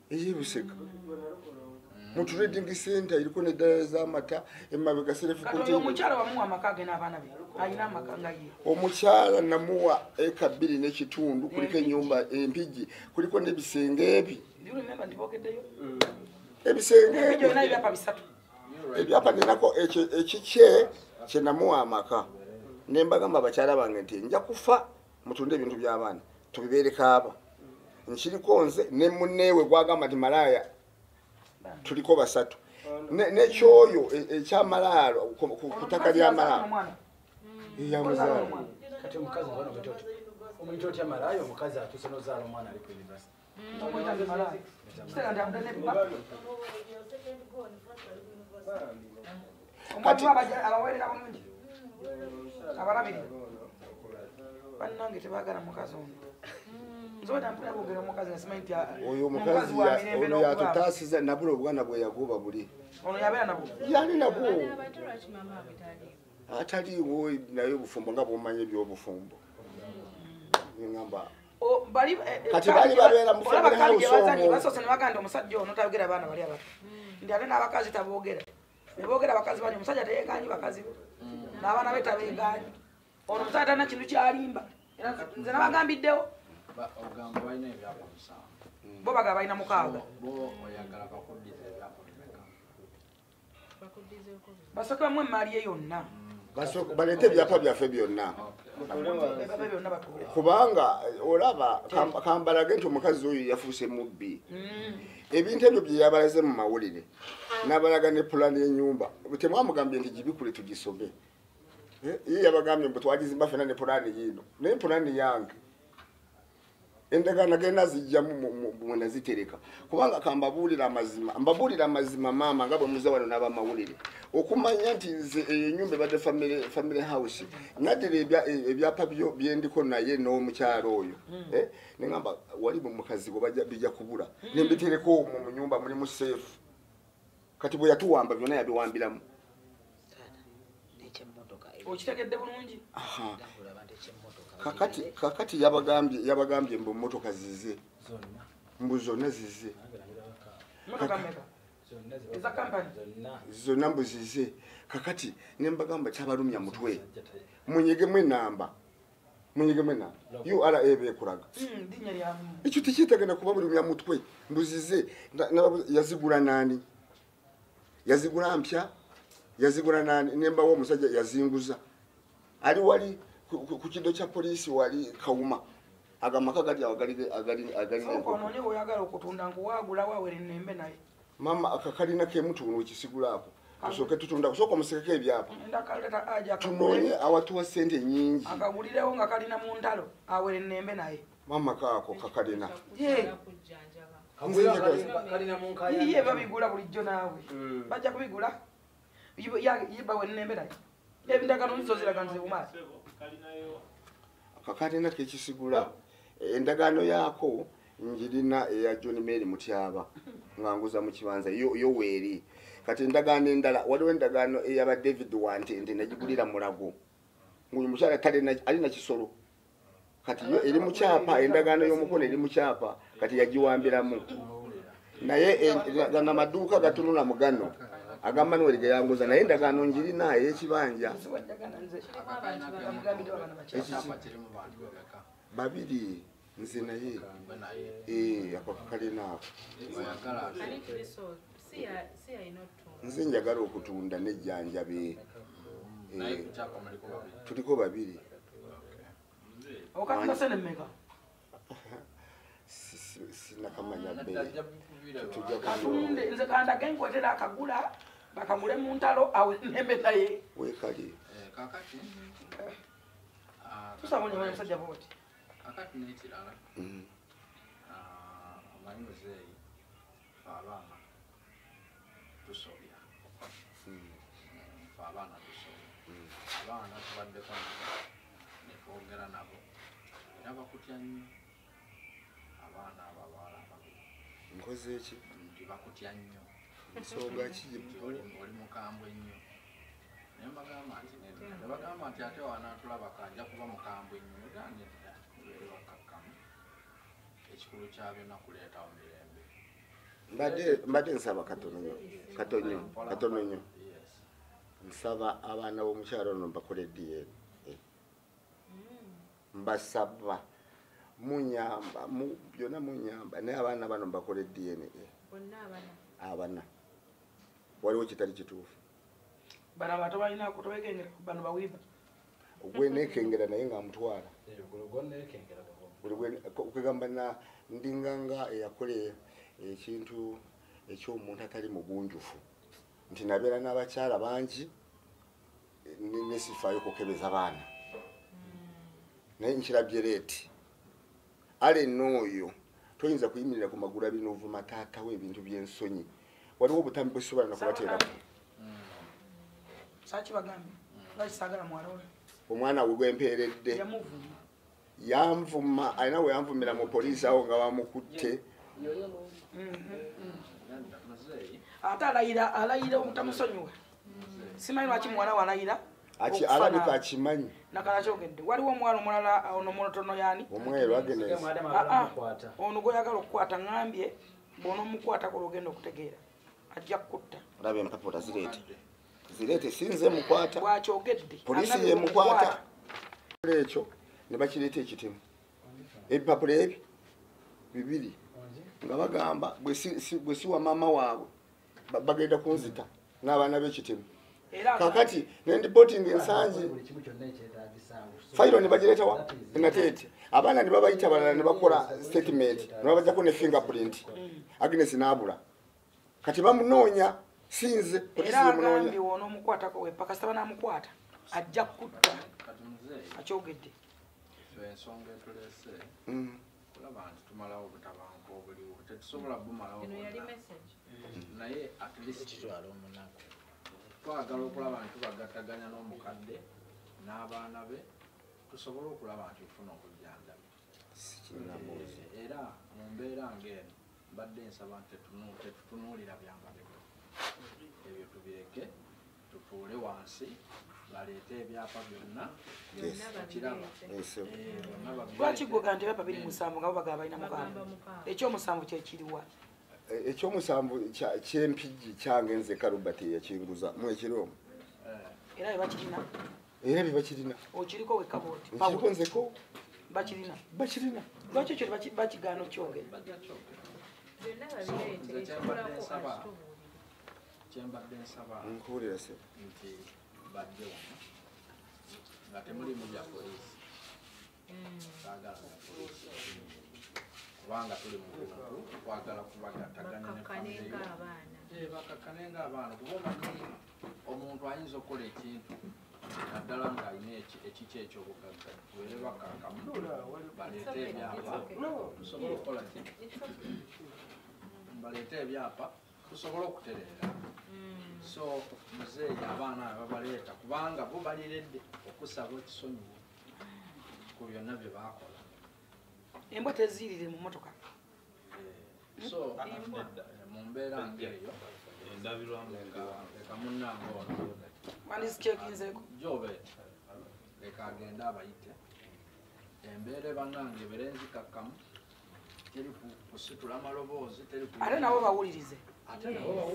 Eye Busega mu trading center eriko n'eddala z'amata emabega self. Kati oyo omukyala wamuwa amaka ge n'abaana be, alina amaka nga ye? Omukyala namuwa eka 2.5, kuliko ennyumba empigi, kuliko n'ebisenge ebi. Do you remember nti boogeddeyo? Ebisenge Empigi ebi. olina ebyapa bisatu. Ebyapa ninako ekikye kye namuwa amaka, ne mbagamba bakyala bange nti nja kufa, mutunde ebintu by'abaana tubibeereko aba nkiriko nze ne munneewe gwagamba nti malaaya, tuliko basatu. N'ekyoyo ekyamalaalo ku ttaka ly'amalaalo. Omwana. Yamuzaala. Kati omukazi bano omuyita otya malaaya, omukazi atuuse n'ozaala omwana ali ku university? Omuyita nti malaaya. Kitegeeza nti avudde n'ebipa. Omwami we abaweerera bulungi, abalabirira. Bannange tebaagala mukazi ono. Nze obadde mpulira boogera omukazi nga simanyi nti Oyo omukazi omukazi wa mirembe ono n'okubaaba. Yatutaasiza nabula obwana bwe yagoba buli. Ono yabeera nabwo? Yali nabwo. Abaana abato lwaki maama waabwe taliiwo? Ataliiwo, naye obufumbo nga bwomanyi ebyobufumbo, ngamba Kati baali babeera mu Olaba family kali gye house bazanye omwo. Basoose ne bagamba nti omusajja ono tayogera abaana bali abato, nti ate n'abakazi taboogera, ne boogera abakazi bangi, omusajja teyeegaanyi bakazi be n'abaana be tabeegaanyi. Ono omusajja talina kintu kyalimba. Era nze nabagambiddewo. Ogamba balina ebyapa 7. Bo bagaba balina 6. Bo oyagala bakuddiza ebyapa bimeka? Bakuddizeeko bino. Basooke bamuwe emaali ye yonna. Baleete ebyapa byaffe byonna. Babe byonna batuule. Kubanga olaba kambalage nti omukazi oyo yafuuse mubbi. Ebintu ebyo bye yabalaze mu mawulire n'abalaga ne pulaani y'ennyumba, temwamugambye nti gibikule tugisome. Ye yabagambye mbu twagizimba ffenna ne pulaani yiino, naye pulaani yange endagaano genda zijjamu mwe nazitereka. Kubanga kambabuulira amazima, mbabuulira amazima maama, nga bwe muze wano n'abamawulire okumanya nti nze eyo ennyumba ebadde family house, naddira ebyapa byo byendiko naye n'omukyalo oyo. Neŋamba wali mu mukazigo bijja kubula, nembitereka omwo mu nyumba mulimu safe. Kati bwe yatuwamba byonna yabiwambiramu. Taata, n'ekyemmotoka Okitegedde bulungi. Aha. Dambula abantu ekyemmotoka. Kakati yabagambye mbu mmotoka zize. Zonna. Mbu zonna zize. Nange nabirabako. Mmotoka mmeka? Zonna. Eza kampani? Zonna. Zonna mbu zize. Kakati nembagamba kyabalumya mutwe, Omusajja munyigemu enamba, munyigemu enamba URA bekulaga. Linnya lya Ekyo tekyetagana kuba bulumya mutwe mbuzize. Yazigula nani? Yazigula mpya? Yazigula nani? Nembawo omusajja yazinguza ali wali ku kido kya poliisi wali Kawuma, agamaka gali awo agali. Sooka onoonye bw'oyagala okutunda nkuwaagula waawere nnembe naye. Mama, akakalina kemutuno ekisigulaako tusooke tutunda, kusooka omusekeko ebyapa. Ndakaleeta aja tunoonye akagule. Awatuwa sente nyingi. Akagulirewo nga kalina mu ntalo awere nnembe naye. Mama, kaako kakalina. Ye. Kujjanjaba. Kalina mu nkaayana. Yiye babigula bulijjo naawe. Bajja kubigula. Ye bawe nnembe naye. Ebindagaano nzo ziraga nze bumaaso. Akakalina kekisigula, endagaano yaako njirina eya John Mary Mutyaba nga nguza mu kibanza, yo weeri. Kati endagaano endala, waliwo endagaano eyaba David Wantente, nagigulira Mulago nguyu mukyala alina kisolo. Kati yo eri mu kyapa, endagaano y'omukono eri mu kyapa, kati yagiwambiramu. Naye gano amaduuka gatunula mu gano aga Manuel geyanguza, naye endagaano njirina ey'ekibanja. Nziwajjagana nze. Kirimu abantu babiri. Bamugambidde bagana bakyala. Ekyapa kirimu bantu bameka? Babiri, nze naye. Gwe naye. Ako kakalina ako. Oyagala Ani Kristo si yalina ottunga. Nze njagala okutunda nejjanjabe. Naye ku kyapa muliko babiri. Tuliko babiri. Okatunda sente mmeka? Sinakamanya bbeeyi. Ajja bikubira. Tujja Katunde nze kandage nkwetera akagula bakagule mu ntalo awe nnembe naye. Weekali. Kakati tusaba onye musajja bw'oti. Kakati n'ekirala omanyi muzeeyi fe abaana tusobya. Fe abaana tusobya. Abaana tubaddeko nabo ne twogera nabo era bakutya nnyo abaana abo abawala ababiri. Nkoze eki? Nti bakutya nnyo. Nsonga ki? Oli mukambwe nnyo. Naye mbagamba nti nedda. Ne bagamba nti ate wanaatulabako ajja kuba mukambwe nnyo. Era nedda, mubeere bakkakkamu. Ekikulu kya byonna kuleetawo mirembe. Mbadde nsaba katono nnyo. Katono nnyo. Nsaba abaana b'omukyalo ono mbakole DNA. Mbasaba munyamba byonna munyamba naye abaana bano mbakole DNA. Bonna abana. Abana. Waliwo kitali kituufu. Bano abato balina kutobekengera bano bawiba. Ogwenekengera naye nga mutwala. Okugamba na ndinganga eyakola ekintu eky'omuntu atali mugunjufu. Nti nabeera n'abakyala bangi nesifaayo kukebeza baana. Naye nkirabye leeti. Ale n'oyo toyinza kuyimirira ku magulu abiri n'ovuma taata we ebintu by'ensonyi. Waliwo obutambi bwe sisobola na kubateerako. Saakibagambye lwaki saagala muwala oyo? Omwana we gwempeeredde. Yamuvuma. Yanvuma, alina we yanvumira mu poliisi awo nga bamukutte. Ate alayira obutamusonyiwa. Simanyi lwaki muwala we alayira. Alabika akimanyi. Nakala kyogedde. Waliwo omuwala omulala ono mutono yaani? Omweru Agnes. Ono gw'oyagala okukwata ŋŋambye bw'onoomukwatako lw'ogenda okutegeera. Ajja kukutta. Olaba empapula zireete. Zireete sinze mukwata. Bw'akyogedde. Poliisi ye mukwata. Ekyo ne bakireeta ekitemu. Ebipapula ebyo bibiri nga bagamba bwe siwa maama waabwe bagenda kunzita n'abaana b'ekitemu. Kakati ne ndipotinga ensangi fayiro ne bagireeta wa Nateete. Abaana ne babayita abalala ne bakola statement ne babajjako ne fingerprint. Agnes n'abula. Kati bamunoonya sinze poliisi Era yemunoonya. agambye w'onoomukwatako wepaka kasita banaamukwata ajja kukutta. Akyogedde. Ffe ensonga etuleese kulaba nti tumalawo obutabanguko obuliwo. Tetusobola bumalawo Eno yali bwonna. message. Naye at least twagala okulaba nti tubagattaganya n'omukadde n'abaana be tusobole okulaba nti tufuna obujjanjabi. Era mu mbeera ng'eno mbadde nsaba nti tetutunuulira byamabega. Ebyo tubireke tutuule wansi baleete ebyapa byonna. Okiraba. Lwaki gwe ogamba nti ebyapa biri musanvu nga bo bagamba balina mukaaga? Ekyomusanvu kye kiriwa? Ekyomusanvu ky'empigi kyange nze Robert yakinguza mwekiro omwo. Era bye bakirina. Era bye bakirina. Okiriko wekka bw'oti. Nkiriko nzeko. Bakirina. Bakirina. Lwaki ekyo bakigaana okyogera? Byonna babireete ekikulako akitubuulire. Kyembadde nsaba nkuwulira ssebo. Nti bajje wano nga temulimu bya poliisi. Saagala bya poliisi. Kubanga tuli mu buntu twagala kubagattaganya ne famire yo. Bakakkane ng'abaana kuba omanyi omuntu ayinza okukola ekintu naddala ng'alina ekiki eky'obugagga. Tubeere bakkakkamu baleete ebyapa tusobole okukola ki? Baleete ebyapa tusobole okutereera. So muzeeyi abaana abo babaleeta kubanga bo baliredde okusaba ekisonyiwo ku byonna bye baakola. Embwa teziirire mu mmotoka. So mu mbeera ng'eyo leka munnange ono Wandizichekinzeeko. Jobe leka agende abayite. Embeera bannange ebeere nzikakkamu teri kusitula maloboozi teri Ate nabo bawulirize.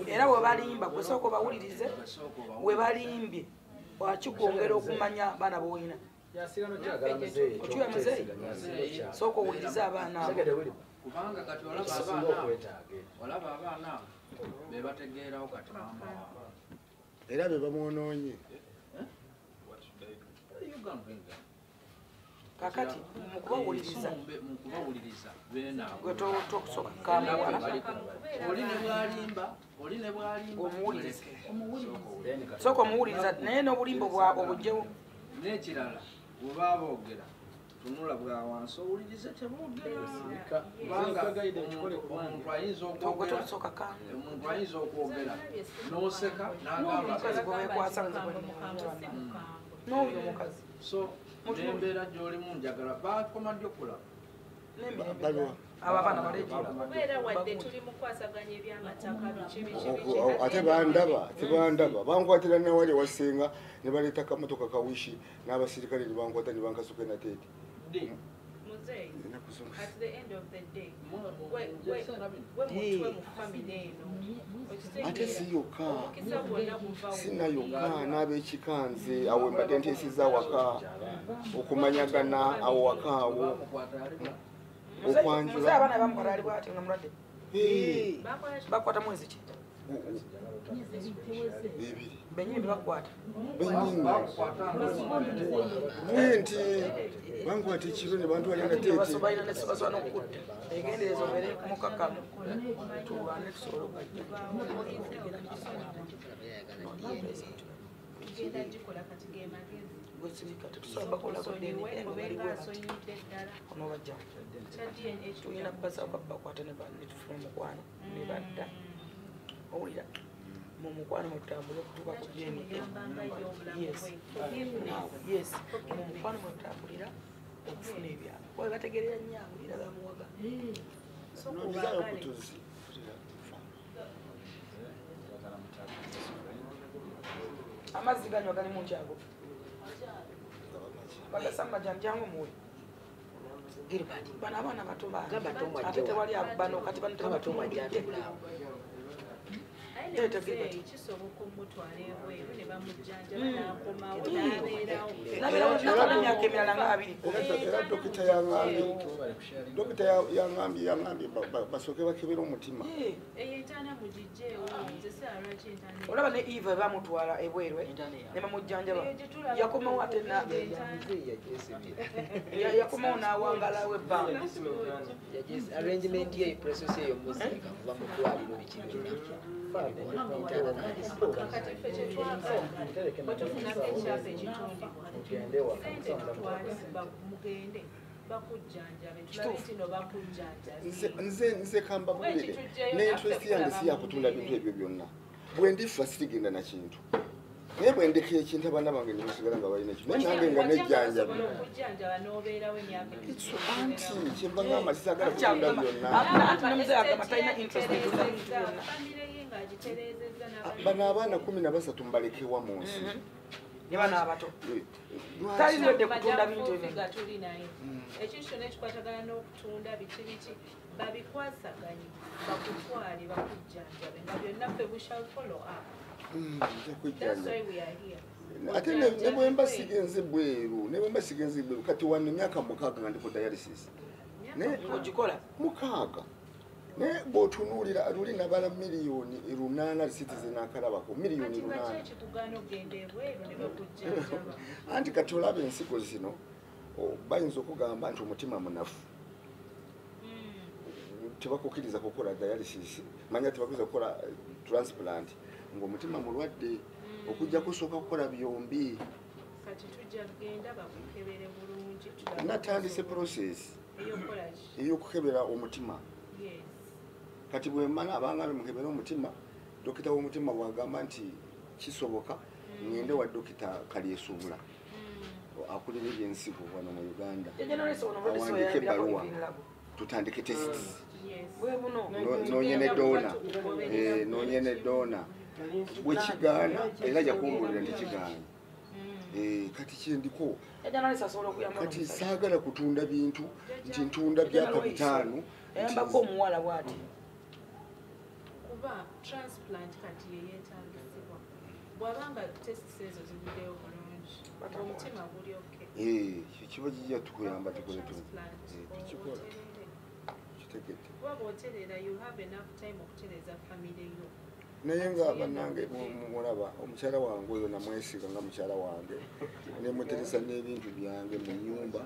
Era bwe balimba gwe sooka obawulirize we balimbye wakikwongera okumanya abaana b'olina. Okyuya muzeeyi sooka owulirize abaana abo. Kubanga kati olaba abaana abo be bategeerawo kati maama waabwe. Era be bamwonoonye. Kakati mukubawuliriza mukubawuliriza gwe tokusooka kamuwala oli ne bwalimba oli ne bwalimba omuwuliriza sooka omuwuliriza naye n'obulimba obugyewo n'ekirala bwe boogera tunula bwa wansi owulirize teboogera kubanga omuntu ayinza okwogera n'oseka n'agamba n'oyo omukazi so n'embeera gy'olimu njagala bakoma ddi okulaba abaana baleegi ate bandaba bankwatira nawali wasenga ne baleeta kamotoka kawishi n'abasirikale ne bankwata ne bankasuka nateete. Muzeeyi, at the end of the day, we mu family eno ate si yokka sina yokka n'ab'ekika nze awo mbadde nteeseza waka okumanyagana awo waka awo okwanjula abaana bamukwata ali bw'ati nga mulwadde bakwata mwezi ki ebiri bennyini bebakwata bennyini bwe nti bankwata ekiro ne bantwala nateete balina nesobasoba n'okukutta egendereza obeere mukakamu tulwane tusobole okujja gwesirika tetusobola bakolako DNA onobajjawo tulina basawo bakwata netufuna omukwano ne badda owulira mu mukwano mwetutambula okutuuka ku DNA. Yes, yes, mu mukwano mwetutambulira okufuna ebyalo kuba bategerera nnyo era bamuwaga amazzi ganywa gali mu nkyago bagasa majani jangu muwe Gilbert bano abaana bato ate tewali bano kati bano tebatumwajja kisoboka omutwala ebweru ne bamujjanjaba n'akomawo n'abeerawo n'abeerawo emyaka emirala nga abiri. Era dokita yaŋŋambye basooke bakebere omutima. Eyo entaana mugigyewo nze siraba lwaki entaana olaba ne Eva bamutwala ebweru ne bamujjanjaba yakomawo ate yakomawo n'awangalawo ebbanga. Arrangement ye process eyo muzika kuva mu ddwaliro biki byonna. Kati ffe kye twagala bwe tufunako ekyapa ekitundibwa ssente tutwale mugende bakujjanjabe tulabe nti no bakujjanjabe. Nze kambabulire ne interest yange si yakutunda bintu ebyo byonna bwe ndifa sirigenda na kintu naye bwe ndeka ekintu abaana bange ne basigala nga balina ekintu naye nange nga nejjanjabe anti kyenva ngamba sisaagala kutunda byonna. Bano abaana 13 mbalekewa mu nsi ne bano abato taliredde kutunda bintu ebyo nga tuli naye ekintu kyonna ekikwatagana n'okutunda biki biki babikwasaganye bakutwale bakujjanjabe nga byonna ffe we shall follow up. That's why we are here. Ate ne bwe mba sigenze bweru kati wano emyaka 6 nga ndi ku dialysis ogikola 6 naye bw'otunuulira luli nabala 8 million risiti ze naakalabako 8 million. Anti kati olaba ensigo zino bayinza okugamba nti omutima munafu tebakukkiriza kukola dialysis manya tebakukkiriza kukola transplant ng'omutima mulwadde okujja kusooka kukola byombi. Kati tujja kugenda bakukebere bulungi. Natandise process ey'okukebera omutima. Kati bwe mmala abangambye mukebere omutima dokita w'omutima bw'agamba nti kisoboka ngende wa dokita Kalyesuubula akulira ebyensigo wano mu Uganda awandiike ebbaluwa tutandike tests noonye ne doona bwe kigaana era ajja kumbuulira nti kigaana. Kati kyendiko kati saagala kutunda bintu nti ntunda byapa 5 yambako omuwala bw'ati kuba transplant kati yeyeetaagisibwa bw'abanga tests ezo zivuddeyo bulungi omutima guli okay. Kiba kijja tukuyamba tukole tukikola kitegedde kuba bw'otereera you have enough time okutereeza family yo. Naye nga bannange mulaba omukyala wange oyo namwesiga nga mukyala wange nemuteresa n'ebintu byange mu nnyumba.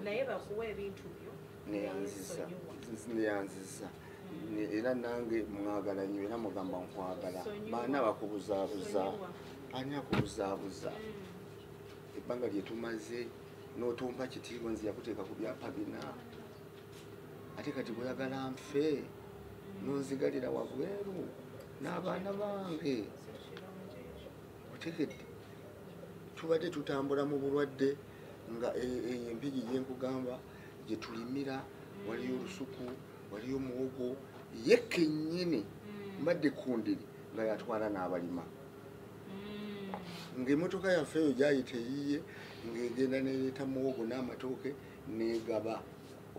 Naye bakuwa ebintu byo neyanziza era nange mwagala nnyo era mugamba nkwagala. Baana bakubuzaabuza, ani akubuzaabuza? Ebbanga lye tumaze n'otumpa kitiibwa nze yakuteeka ku byapa bina, ate kati bweyagala nfe nonzigalira wabweru n'abaana bange. Otegedde? Tubadde tutambula mu bulwadde nga empigi gye nkugamba gye tulimira, waliyo olusuku, waliyo muwogo, ye kennyini mbadde kundiri nga yatwala n'abalima. Ng'emmotoka yaffe eyo gyayita eyiye ng'egenda n'ereeta muwogo n'amatooke n'egaba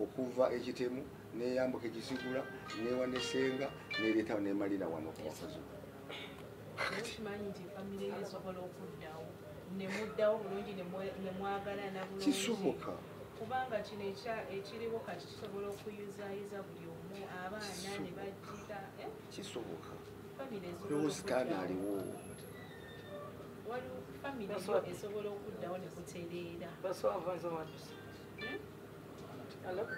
okuva ekitemu n'eyambuka ekisigula n'ewa n'essenga n'ereeta n'emalira wano ku wakozi. Okimanyi nti famire yo esobola okuddawo ne muddawo bulungi ne mwagalana bulungi. Kisoboka. Kubanga kino ekiriwo kati kisobola okuyuzaayuza buli omu, abaana ne bajjira. Kisoboka. Famire esobola sitaani aliwo. Waliwo famire yo esobola okuddawo ne kutereera.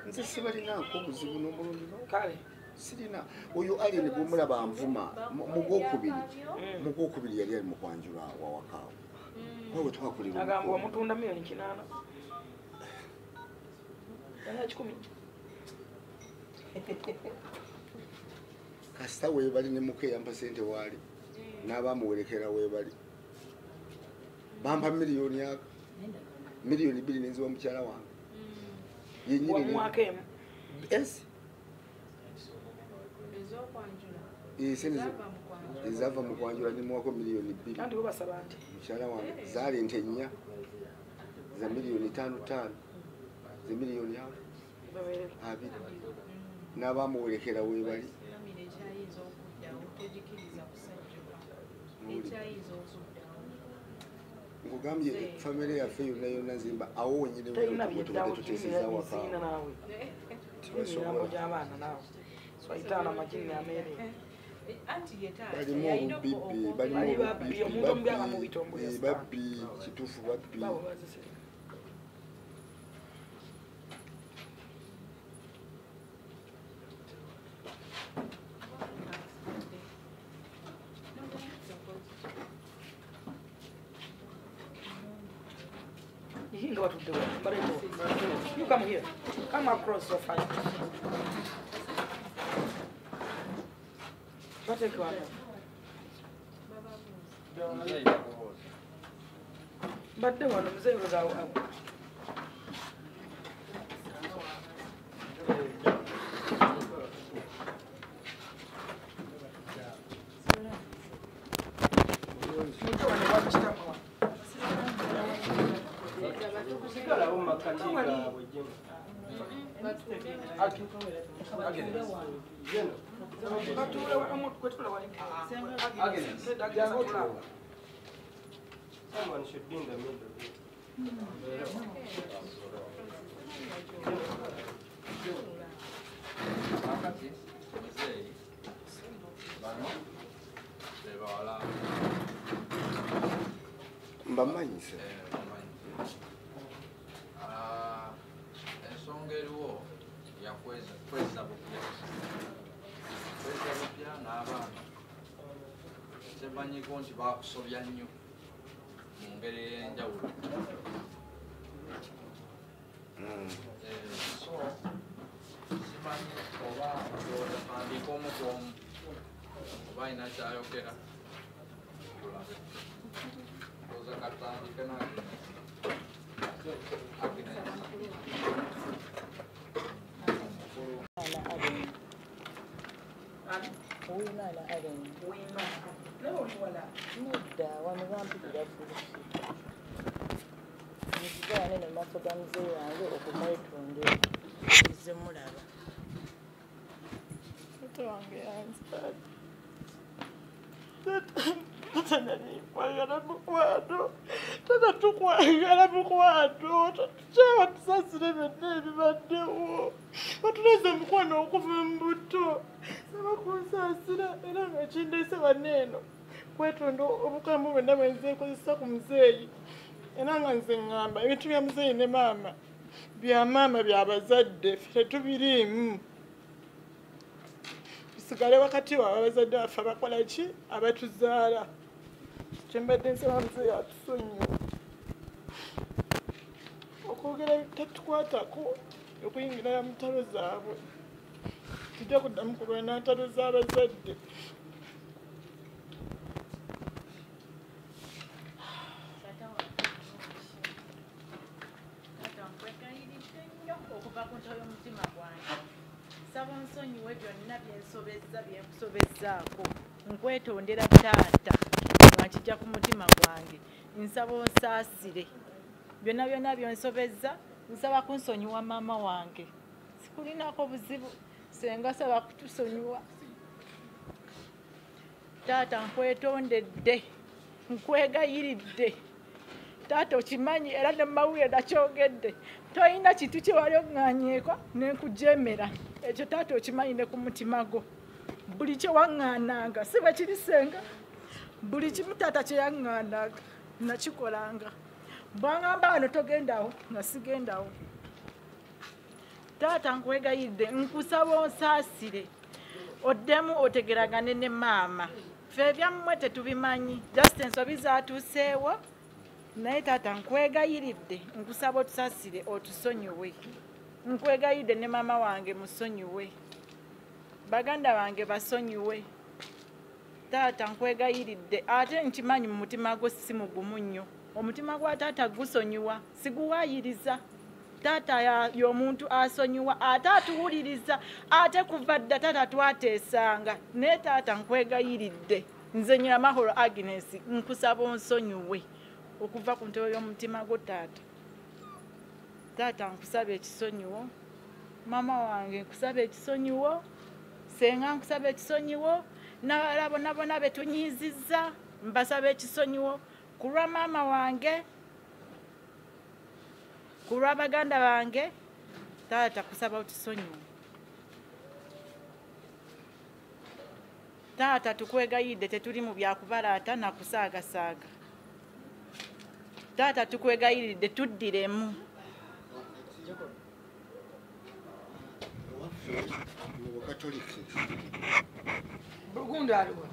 Nze sibalinaako obuzibu n'omulundi kale sirina. Oyo Alien gw'omulaba nvuma mu gwokubiri yali ali mu kwanjula wawakaawo. Wewe twakulira agamba omutunda 800,000 yana 10. Kasita weebali ne muke yampa ssente waali n'abamuwerekera weebali bampa miliyoni aka 2 million nenziwa mukyala wange yennyini. Ezava mu kwanjula nemuwako 2 million. Mukyala wange zaali ente 4 za 5 million ze 2 million n'abamuwerekera weebali. Nkugambye famire yaffe yonna yonna nzimba awo wenyini tubadde tuteesezza waka. Balimu obubbi, balimu obubbi, babbi, kituufu babbi. You come here. Come across so far. What you want? But the one who was out. Someone should be in the middle. Mbamanyi se. Ensonga eriwo ya kweza bupya. Kweza bupya n'abaana. Kyemanyiko nti baakusobya nnyo mu ngeri ey'enjawulo. So simanyi oba ndowooza tandika omu ku omu oba alina ky'ayogera tulabe. Ndowooza katandike n'Agnes. Uwimana Allen. Nedda wano bampitira bulusi. Nzize wano eno mu maaso ga muzeeyi wange okumwetondera. Nzize mulaba. Muto wange yanzaala. Tata nali nkwagala mukwano. Tata Taata tukwagala mukwano, tukyaba tusasire byonna ebibaddewo. Batulaze omukwano okuva mu buto. Saba kunsaasira era nga kindeese wano eno kwetonda obukambwe bwonna bwe nzeekozesa ku muzeeyi. Era nga nze ŋŋamba ebintu bya muzeeyi ne maama bya maama bya bazadde ffe tetubiriimu. Tusigale wakati waabwe abazadde baffe abakola ki abatuzaala. Kyembadde nsaba muzeeyi atusonyiwe. Okwogera tatukwatako okuyingira mu ntalo zaabwe. Tujja kuddamu kulwana ntalo z'abazadde. Taata nkwegayiridde nnyo okuva ku ntobo y'omutima gwange. Nsaba onsonyiwe byonna byensobezza byenkusobezzaako. Nkwetondera taata nga nkijja ku mutima gwange. Nsaba onsaasire. Byonna byonna byonsobezza nsaba kunsonyiwa maama wange. Sikulinako buzibu senga saba kutusonyiwa. Taata nkwetondedde, nkwegayiridde. Taata okimanyi era ne mawulire nakyogedde. Toyina kintu kye wali oŋŋaanyeeko ne nkujeemera. Ekyo taata okimanyi ne ku mutima gwo. Buli kye waŋŋaananga si bwe kiri senga. Buli kimu taata kye yaŋŋaananga nakikolanga. Bw'aŋŋamba wano togendawo nga sigendawo. Taata nkwegayiridde nkusaba onsaasire. Oddemu otegeragane ne maama. Ffe ebyammwe tetubimanyi. Just ensobi zaatuuseewo. Naye taata nkwegayiridde nkusaba otusaasire otusonyiwe. Nkwegayiridde ne maama wange musonyiwe. Baganda bange basonyiwe. Taata nkwegayiridde ate nkimanyi mu mutima gwo si mugumu nnyo. Omutima gwa taata gusonyiwa, siguwaayiriza. Taata y'omuntu asonyiwa ate atuwuliriza ate kuva dda taata twateesanga. Naye taata nkwegayiridde nze Nyiramahoro Agnes nkusaba onsonyiwe okuva ku ntobo y'omutima gwo taata. Taata nkusaba ekisonyiwo, maama wange nkusaba ekisonyiwo, senga nkusaba ekisonyiwo, n'abalala bonna bonna be tunyiizizza mbasaba ekisonyiwo ku lwa maama wange, ku lwa baganda bange. Taata kusaba otusonyiwe. Taata tukwegayidde tetuli mu byakubalaata na kusaagasaaga. Taata tukwegayiridde tuddiremu. Mu Bukatoliki. Bugunda aliwa.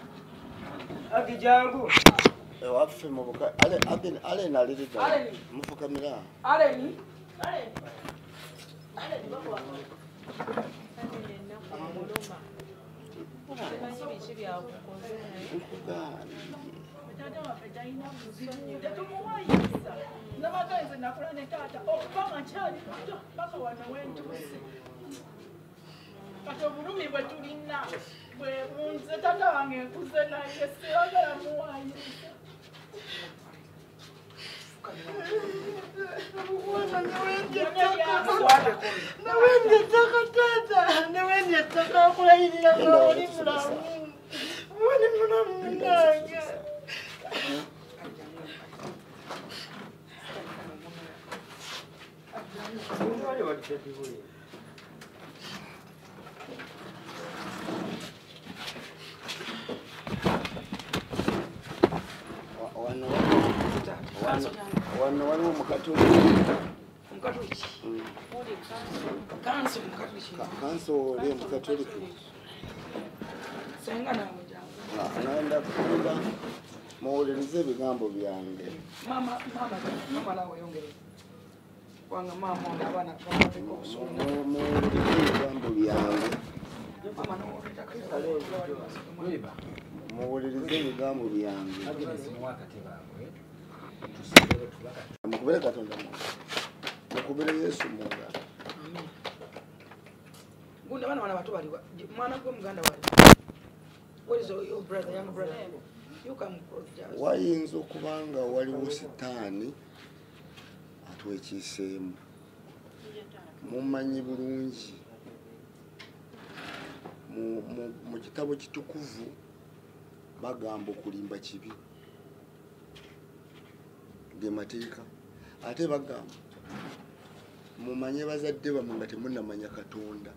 Agi jangu. Ewaffe mu Buka Allen alirida. Mufukamira. Allen. Allen bakuwa. Simanyi biki byakukoze. Taata waffe talina buzibu, tetumuwaayiriza. Nabadde nze nakula ne taata okuva nga nkyali muto paka wano we ntuuse. Kati obulumi bwe tulina bwe bunze taata wange nkuze naye siyagala muwaayiriza. Nawendi ettaka taata, nawendi ettaka okulayirira nga oli mulamu. Oli mulamu munnange. Wano waliwo Mukatoliki. Mukatoliki? Kanso Mukatoliki. Kanso oli Mukatoliki. Senga nawe jangu. Nagenda kugenda muwulirize ebigambo byange. Mama, mama, mama nawe yongere. Kubanga maama ono abaana bamuteeka obusungu. Muwulirize ebigambo byange. Mama n'owulira. Muwulirize ebigambo byange. Mukubire Katonda mu ngalo. Mukubire Yesu mu ngalo. Gunda abaana bano abato baliwa. Mwana gwe muganda wali. Where is your brother, young brother? You come close just. Wayinza okuba nga waliwo sitaani atwekiiseemu. Mumanyi bulungi. Mu kitabo kitukuvu bagamba okulimba kibi. Ge mateeka. Ate bagamba mumanye bazadde bammwe nga temunnamanya Katonda.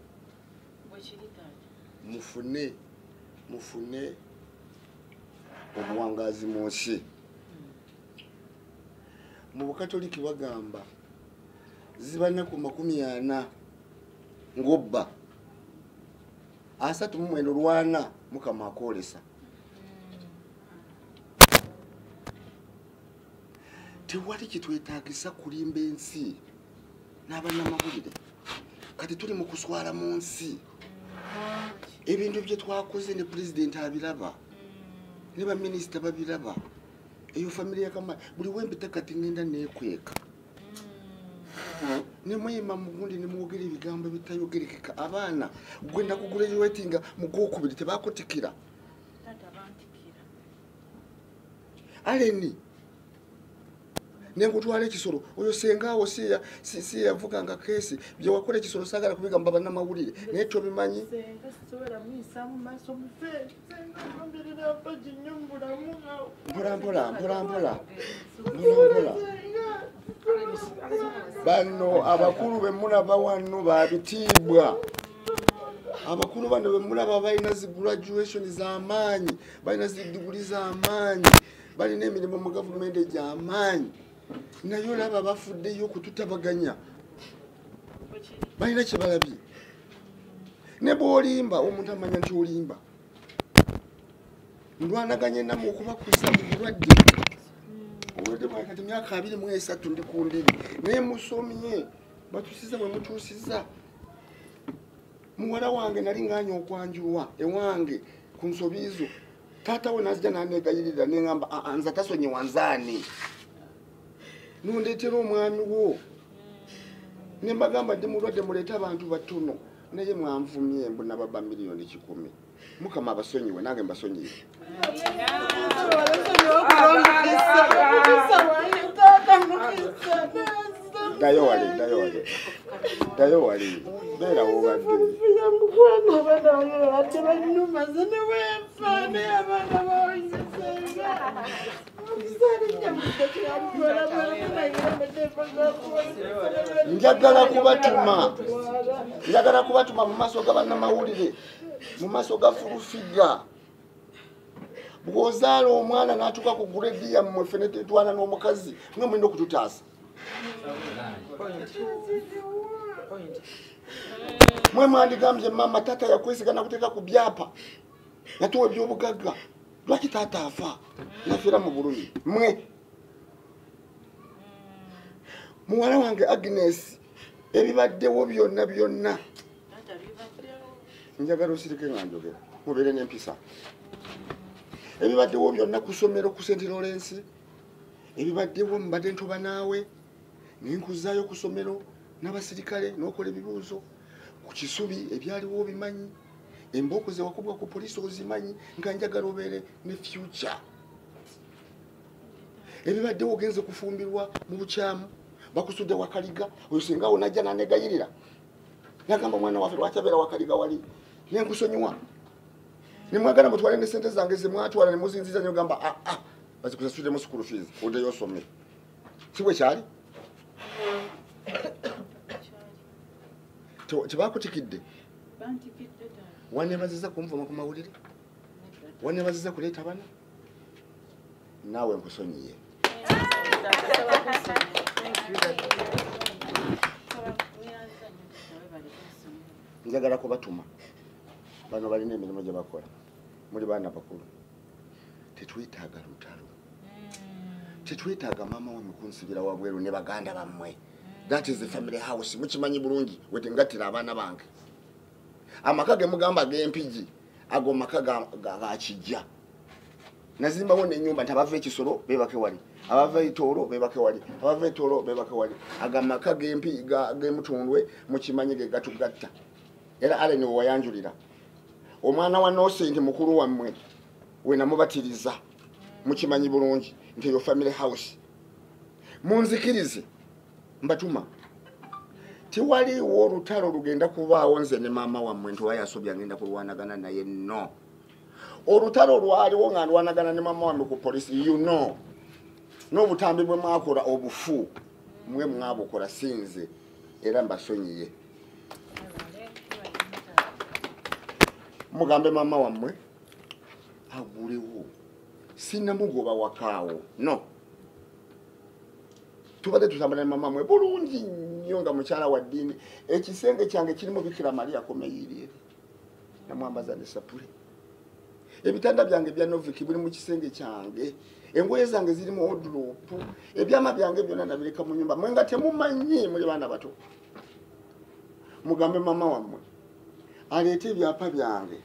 Mufune obuwangaazi mu nsi. Mu Bukatoliki bagamba ziba nnaku 40 ng'obba 39 lwana Mukama akwolesa. Tewali kitwetaagisa kulimba ensi n'abannamawulire. Kati tuli mu kuswala mu nsi. Ebintu bye twakoze ne pulezidenti abiraba ne baminisita babiraba. Eyo famire ya Kamali buli wempita kati ngenda neekweka. Ne muyima mugundi ne mwogera ebigambo ebitayogerekeka. Abaana gwenda kugraduatinga mu gwokubiri tebakutikira. Aleni nenkutwala ekisolo oyo sengaawo si yavuganga keesi bye wakola ekisolo saagala kubigamba bannamawulire naye tobimanyi. Mpola mpola mpola mpola mpola. Bano abakulu be mulaba wano babitiibwa. Abakulu bano be mulaba balina zi graduation z'amaanyi, balina zi diguli z'amaanyi, balina emirimu mu gavumenti egy'amaanyi. Naye olaba bafuddeyo okututabaganya. Balina kye balabye. Ne bw'olimba omuntu amanya nti olimba. Ndwanaganye nammwe okubakuza mu bulwadde. Obulwadde bwange kati myaka 23 ndi ku ndiri. Naye musomye batuusiza bwe mutuusiza. Muwala wange nali nganya okwanjulwa ewange ku nsobi zo. Taata we n'azija n'aneegayirira ne ŋŋamba nze atasonyiwa nzaani. Nondeetera omwami wo. Ne mbagamba ndi mulwadde muleete abantu batono. Naye mwanvumye mbu nababba 100 million. Mukama abasonyiwe nange mbasonyiwe. Ddayo wali, ddayo wali. Ddayo wali. Beera w'obadde. Njagala kubatuma. Njagala kubatuma mu maaso ga bannamawulire, mu maaso ga Fulufiga. Bw'ozaala omwana n'atuuka ku grade yammwe ffe ne tutwana n'omukazi, mwe mulina okututaasa. Mwe mwandigambye mama taata yakwesiga nakuteeka ku byapa, yatuwa ebyobugagga. Lwaki taata afa? Nafiira mu bulumi. Mwe muwala wange Agnes, ebibaddewo byonna byonna njagala osirike nga njogera, mubeere n'empisa. Ebibaddewo byonna ku ssomero ku St. Lawrence, ebibaddewo mbadde ntoba naawe, ne nkuzaayo ku ssomero n'abasirikale n'okola ebibuuzo ku Kisubi ebyaliwo obimanyi, embooko ze wakubwa ku poliisi ozimanyi, nga njagala obeere ne future. Ebibaddewo ogenze kufumbirwa mu bukyamu, bakusudde Wakaliga, oyo singa najja n'aneegayirira. Nagamba omwana waffe lwaki abeera Wakaliga wali, ne nkusonyiwa. Ne mwagala mutwale ne ssente zange ze mwatwala ne muzinziza ne mugamba aa bazikusasuddemu school fees oddeyo osome. Si bwe kyali? Tebakutikidde? Waneebaziza kunvuma ku mawulire? Waneebaziza kuleeta bana? Naawe nkusonyiye. Njagala kubatuma. Bano balina emirimu gye bakola. Muli baana bakulu. Tetwetaaga lutalo. Tetwetaaga maama wammwe kunsibira wabweru ne baganda bammwe. That is the family house. Mukimanyi bulungi wetengattira abaana bange. Amaka ge mugamba ag'Empigi ago maka ga Kijja. Nazimbawo n'ennyumba nti abava Ekisolo beebake wali, abava Etoolo beebake wali, abava Etoolo beebake wali. Ago amaka g'Empigi g'Emutundwe mukimanyi ge gatugatta. Era Allen we wayanjulira. Omwana wa Nonsense mukulu wammwe we namubatiriza. Mukimanyi bulungi nti eyo family house. Munzikirize mbatuma. Tewaliwo olutalo lugenda kubaawo nze ne maama wammwe nti wayasobya ngenda kulwanagana naye no. Olutalo lwaliwo nga ndwanagana ne maama wammwe ku poliisi, you know. N'obutambi bwe mwakola obufu mwe mwabukola sinze era mbasonyiye. Mugambe mama wammwe agulewo. Sinamugoba wakaawo. No. Tubadde tutambula ne mama mwe bulungi nnyo nga mukyala wa ddiini. Ekisenge kyange kirimu Bikira Maria akomeyiriire. Namwambaza ne sapule. Ebitanda byange bya Noviki biri mu kisenge kyange. Engoye zange ziri mu wardrobe. Ebyama byange byonna nabireka mu nyumba. Mwe nga temumanyi muli baana bato. Mugambe mama wammwe aleete ebyapa byange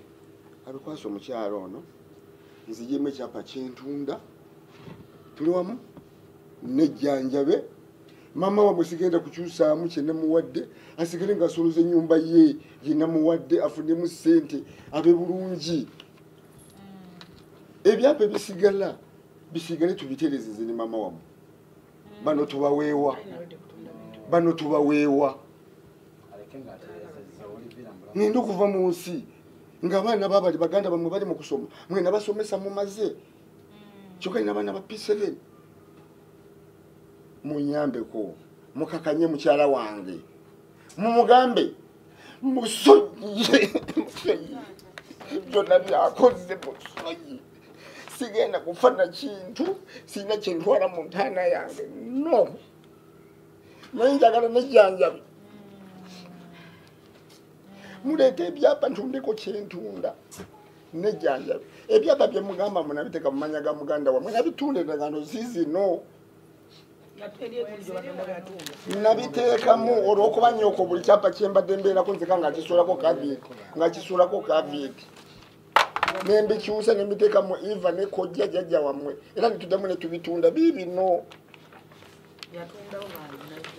abikwasa omukyalo ono. Nzijemu ekyapa kyentunda. Tuli wamu nejjanjabe. Mama wammwe sigenda kukyusaamu kye namuwadde, asigale ng'asoloza ennyumba ye gye namuwadde afunemu ssente abe bulungi. Ebyapa ebisigala bisigale tubitereeze ne mama wammwe. Bano tubaweewa. Bano tubaweewa. Ngenda okuva mu nsi ng'abaana babali baganda bammwe bali mu kusoma, mwe nabasomesa mumaze. Kyokka nina abaana ba P7. Munyambeko, mukakanye mukyala wange. Mumugambe musonyiye, musonyiye. Byonna byakoze musonyiye. Sigenda kufa na kintu, sirina kye ntwala mu ntaana yange. No. Naye njagala nejjanjabi. Muleete ebyapa ntundeko kye ntunda. Nejjanjabi. Ebyapa bye mugamba munabiteeka mu mannya ga muganda wammwe, nabitunda endagaano ziizino. Nabiteekamu olw'okuba nnyoko buli kyapa kye mbadde mbeerako nzeka nga kisuulako kavieti, nga kisuulako kavieti. Nembikyusa ne mbiteeka mu Eva ne kojja jjajja wammwe era ne tuddamu ne tubitunda biibino.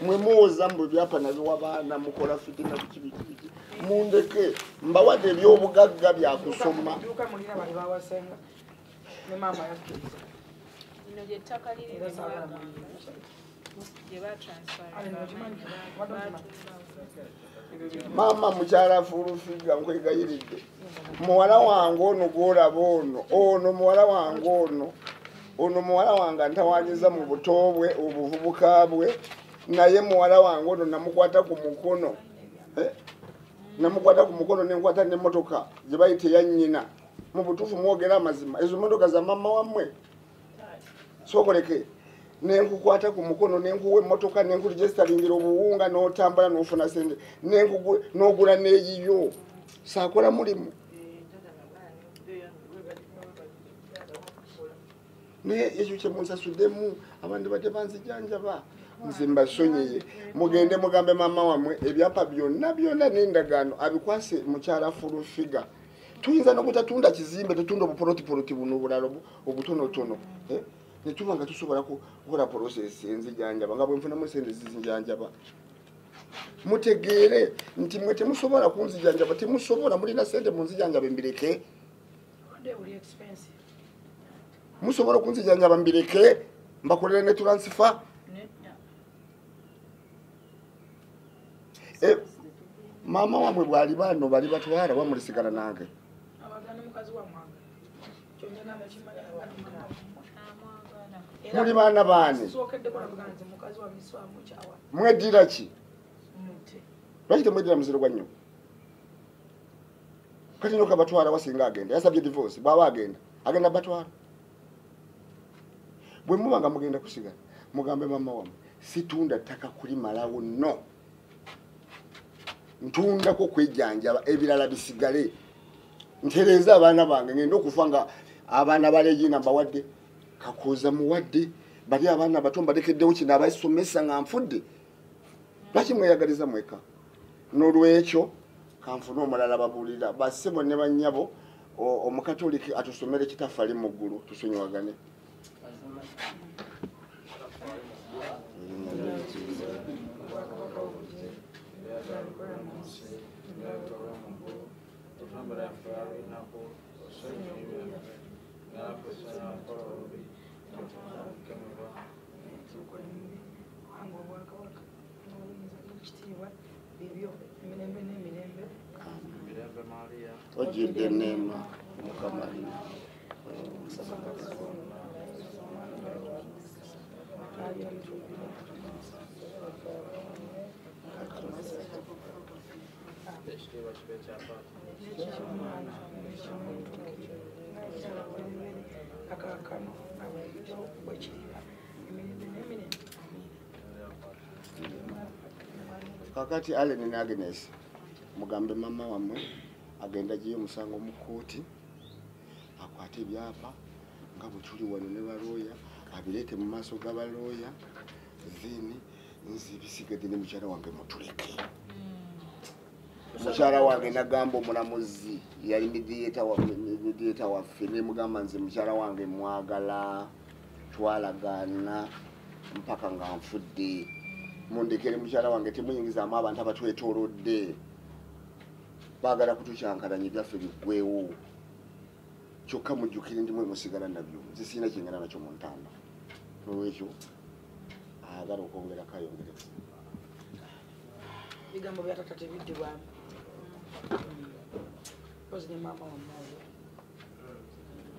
Mwe muwoza mbu ebyapa nabiwa baana mukola fitina biki biki biki. Mundeke mbawadde ebyobugagga bya kusoma. Mama mukyala Full Figure nkwegayiridde. Muwala wange ono gw'olaba ono, ono muwala wange ono. Ono muwala wange ntawaanyiza mu buto bwe, obuvubuka bwe, naye muwala wange ono namukwata ku mukono. Namukwata ku mukono ne nkwata n'emmotoka gye bayita eya nnyina. Mu butuufu mwogera amazima, ezo mmotoka za mama wammwe. Sookoleke. Ne nkukwata ku mukono ne nkuwa emmotoka ne nkuregisteringira obuwunga n'otambula n'ofuna ssente n'ogula n'eyiyo. Saakola mulimu. Naye ekyo kye munsasuddemu abantu badde banzijanjaba. Nze mbasonyiye. Mugende mugambe mama wammwe ebyapa byonna byonna n'endagaano abikwase mukyala Full Figure. Tuyinza n'obutatunda kizimbe, tutunda obupolotipoloti buno obulala obutonotono. Ne tuba nga tusobola kukola process enzijanjaba nga bwe nfunamu ssente zizinjanjaba. Mutegeere nti mwe temusobola kunzijanjaba, temusobola, mulina ssente munzijanjaba mbireke. Musobola kunzijanjaba mbireke mbakolere ne transfer. Mama wamwe bwali bano bali batwala bamulisigala nange. Muli baana baani? Mweddira ki? Lwaki temweddira muziro gwa nnyoko? Kati nyoka batwala wasinga agenda. Yasabye divorce, bw'aba agenda. Agenda batwala. Bwe muba nga mugenda kusigala, mugambe mama wammwe, situnda ttaka kulimalawo no. Ntundako kwejjanjaba ebirala bisigale. Ntereeza abaana bange ngenda okufa nga abaana ba Regina mbawadde, Kakooza muwadde, bali abaana bato mbalekeddewo kino abasomesa nga nfudde. Lwaki mweyagaliza mweka? N'olwekyo kanfune omulala babuulira bassebo ne bannyabo omukatoliki atusomere kitaffe ali mu ggulu tusonyiwagane. Ojjudde enneema Mukama ali naawe. Ekitiibwa kibe ekya Taata. N'eky'Omwana, n'eky'Omwoyo Akaakano abayijo bwe kiriba emirembe n'emirembe. Kakati Allen ne Agnes mugambe mama wammwe agenda agiye omusango mu kkooti akwate ebyapa nga bwe tuli wano ne balooya abireete mu maaso g'abalooya, then nze ebisigadde ne mukyala wange mutuleke. Mukyala wange nagamba omulamuzi yali mediator waffe ne mugamba nze mukyala wange mwagala twalagaana mpaka nga nfudde, mundekere mukyala wange temuyingizaamu abantu abatwetoolodde baagala kutukyankalanya ebyaffe biggwewo, kyokka mujjukire ndi mwe musigala nabyo, nze sirina kyengenda nakyo mu ntanda. N'olwekyo ayagala okwongerako ayongereko. Ebigambo bya taata tebiddibwamu. Mpozi ne maama wammwe oyo.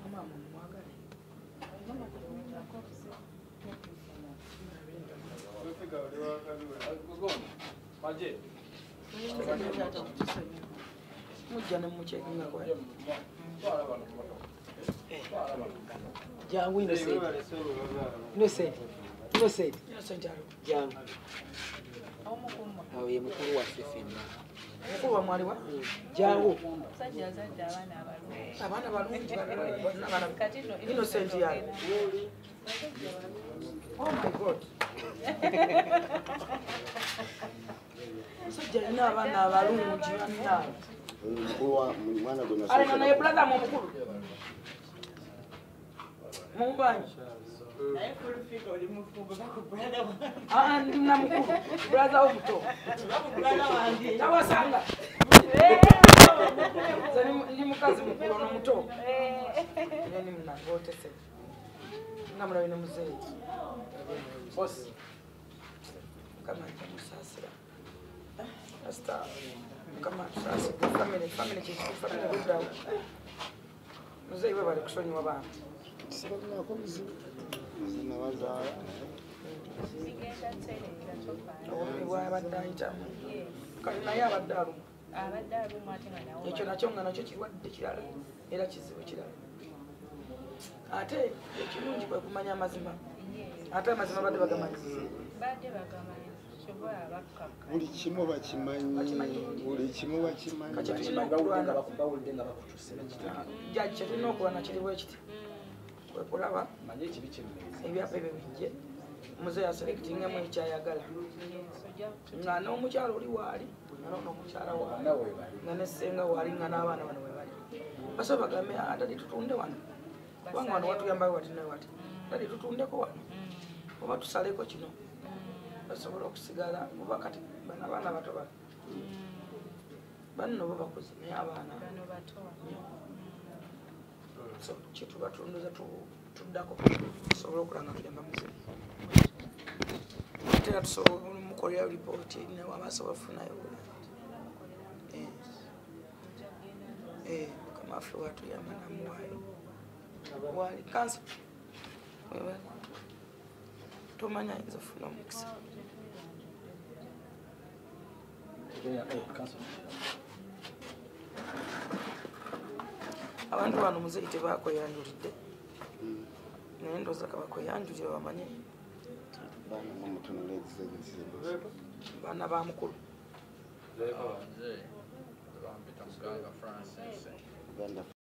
Maama wammwe mumwagale. Mujja ne mumukyekingako. Jangu Innocent. Innocent. Innocent. Innocent alo. Jangu. Awo ye mukulu waffe ffenna. Mukulu wa mwaliwa? Jangu. Omusajja azadde abaana abalungi. Abaana balungi bonna. Innocent yalo. Oh my God. Omusajja alina abaana abalungi banna. Mukulu wa mwana gwe nasooka. Alina naye brother mu mukulu. Mumbanyi. Naye full figure oli mufumbo bakubrother wange. Ah, ndi na mukulu. Brother omuto. Bakubrother wange. Tawasanga. Nze ndi mukazi mukulu ono muto. Nene mnange otese. Nga mulabe ne muzeeyi. Boss. Mukama ajja musaasira. Pastor, Mukama atusaasire. Family, family kiki, family buddawo. Muzeeyi we bali kusonyiwa baana. Sibalinaako buzibu. Nze nabazaala. Obulumi bw'abadde ayitamu. Kale naye abadde alumwa. Abadde alumwa ate nga nawo. Ekyo nakyo nga nakyo kirwadde kirala era kizibu kirala. Ate ekirungi kwe kumanya amazima. Ate amazima badde bagamanyi. Badde bagamanyi. Buli kimu bakimanyi, buli kimu bakimanyi. Kati tulina okulwana. Jjajja kye tulina okulwana kiri bwe kiti. Kwe kulaba ebyapa ebyo bijje muzeeyi aselectingamu ekyayagala. Nga n'omukyala oli waali, nga n'omukyala waali, nga ne ssenga waali, nga n'abaana bano we bali. Basobola bagambe, ah, dadi tutunde wano. Kubanga wano watuyambayo wati nawe wati. Dadi tutundeko wano. Oba tusaleko kino. Basobola okusigala oba kati bano abaana bato bano. Banno bo bakuze naye abaana. Bano bato. So kye tuba tunduza tuddako tusobola okulanga tuyamba muzeeyi. Ate era tusobola okumukolera lipooti nawe abasobola okufunayo. Mukama waffe watuyamba namuwaayo. Waali kansa. Tomanya ayinza okufuna omukisa. Abantu bano muzeeyi tebakweyanjulidde. Naye ndowooza kabakweyanjulire bamanye. Baana mumutunula ezizenzi. Baana ba mukulu. Nze bampita Muganga Francis. Muganda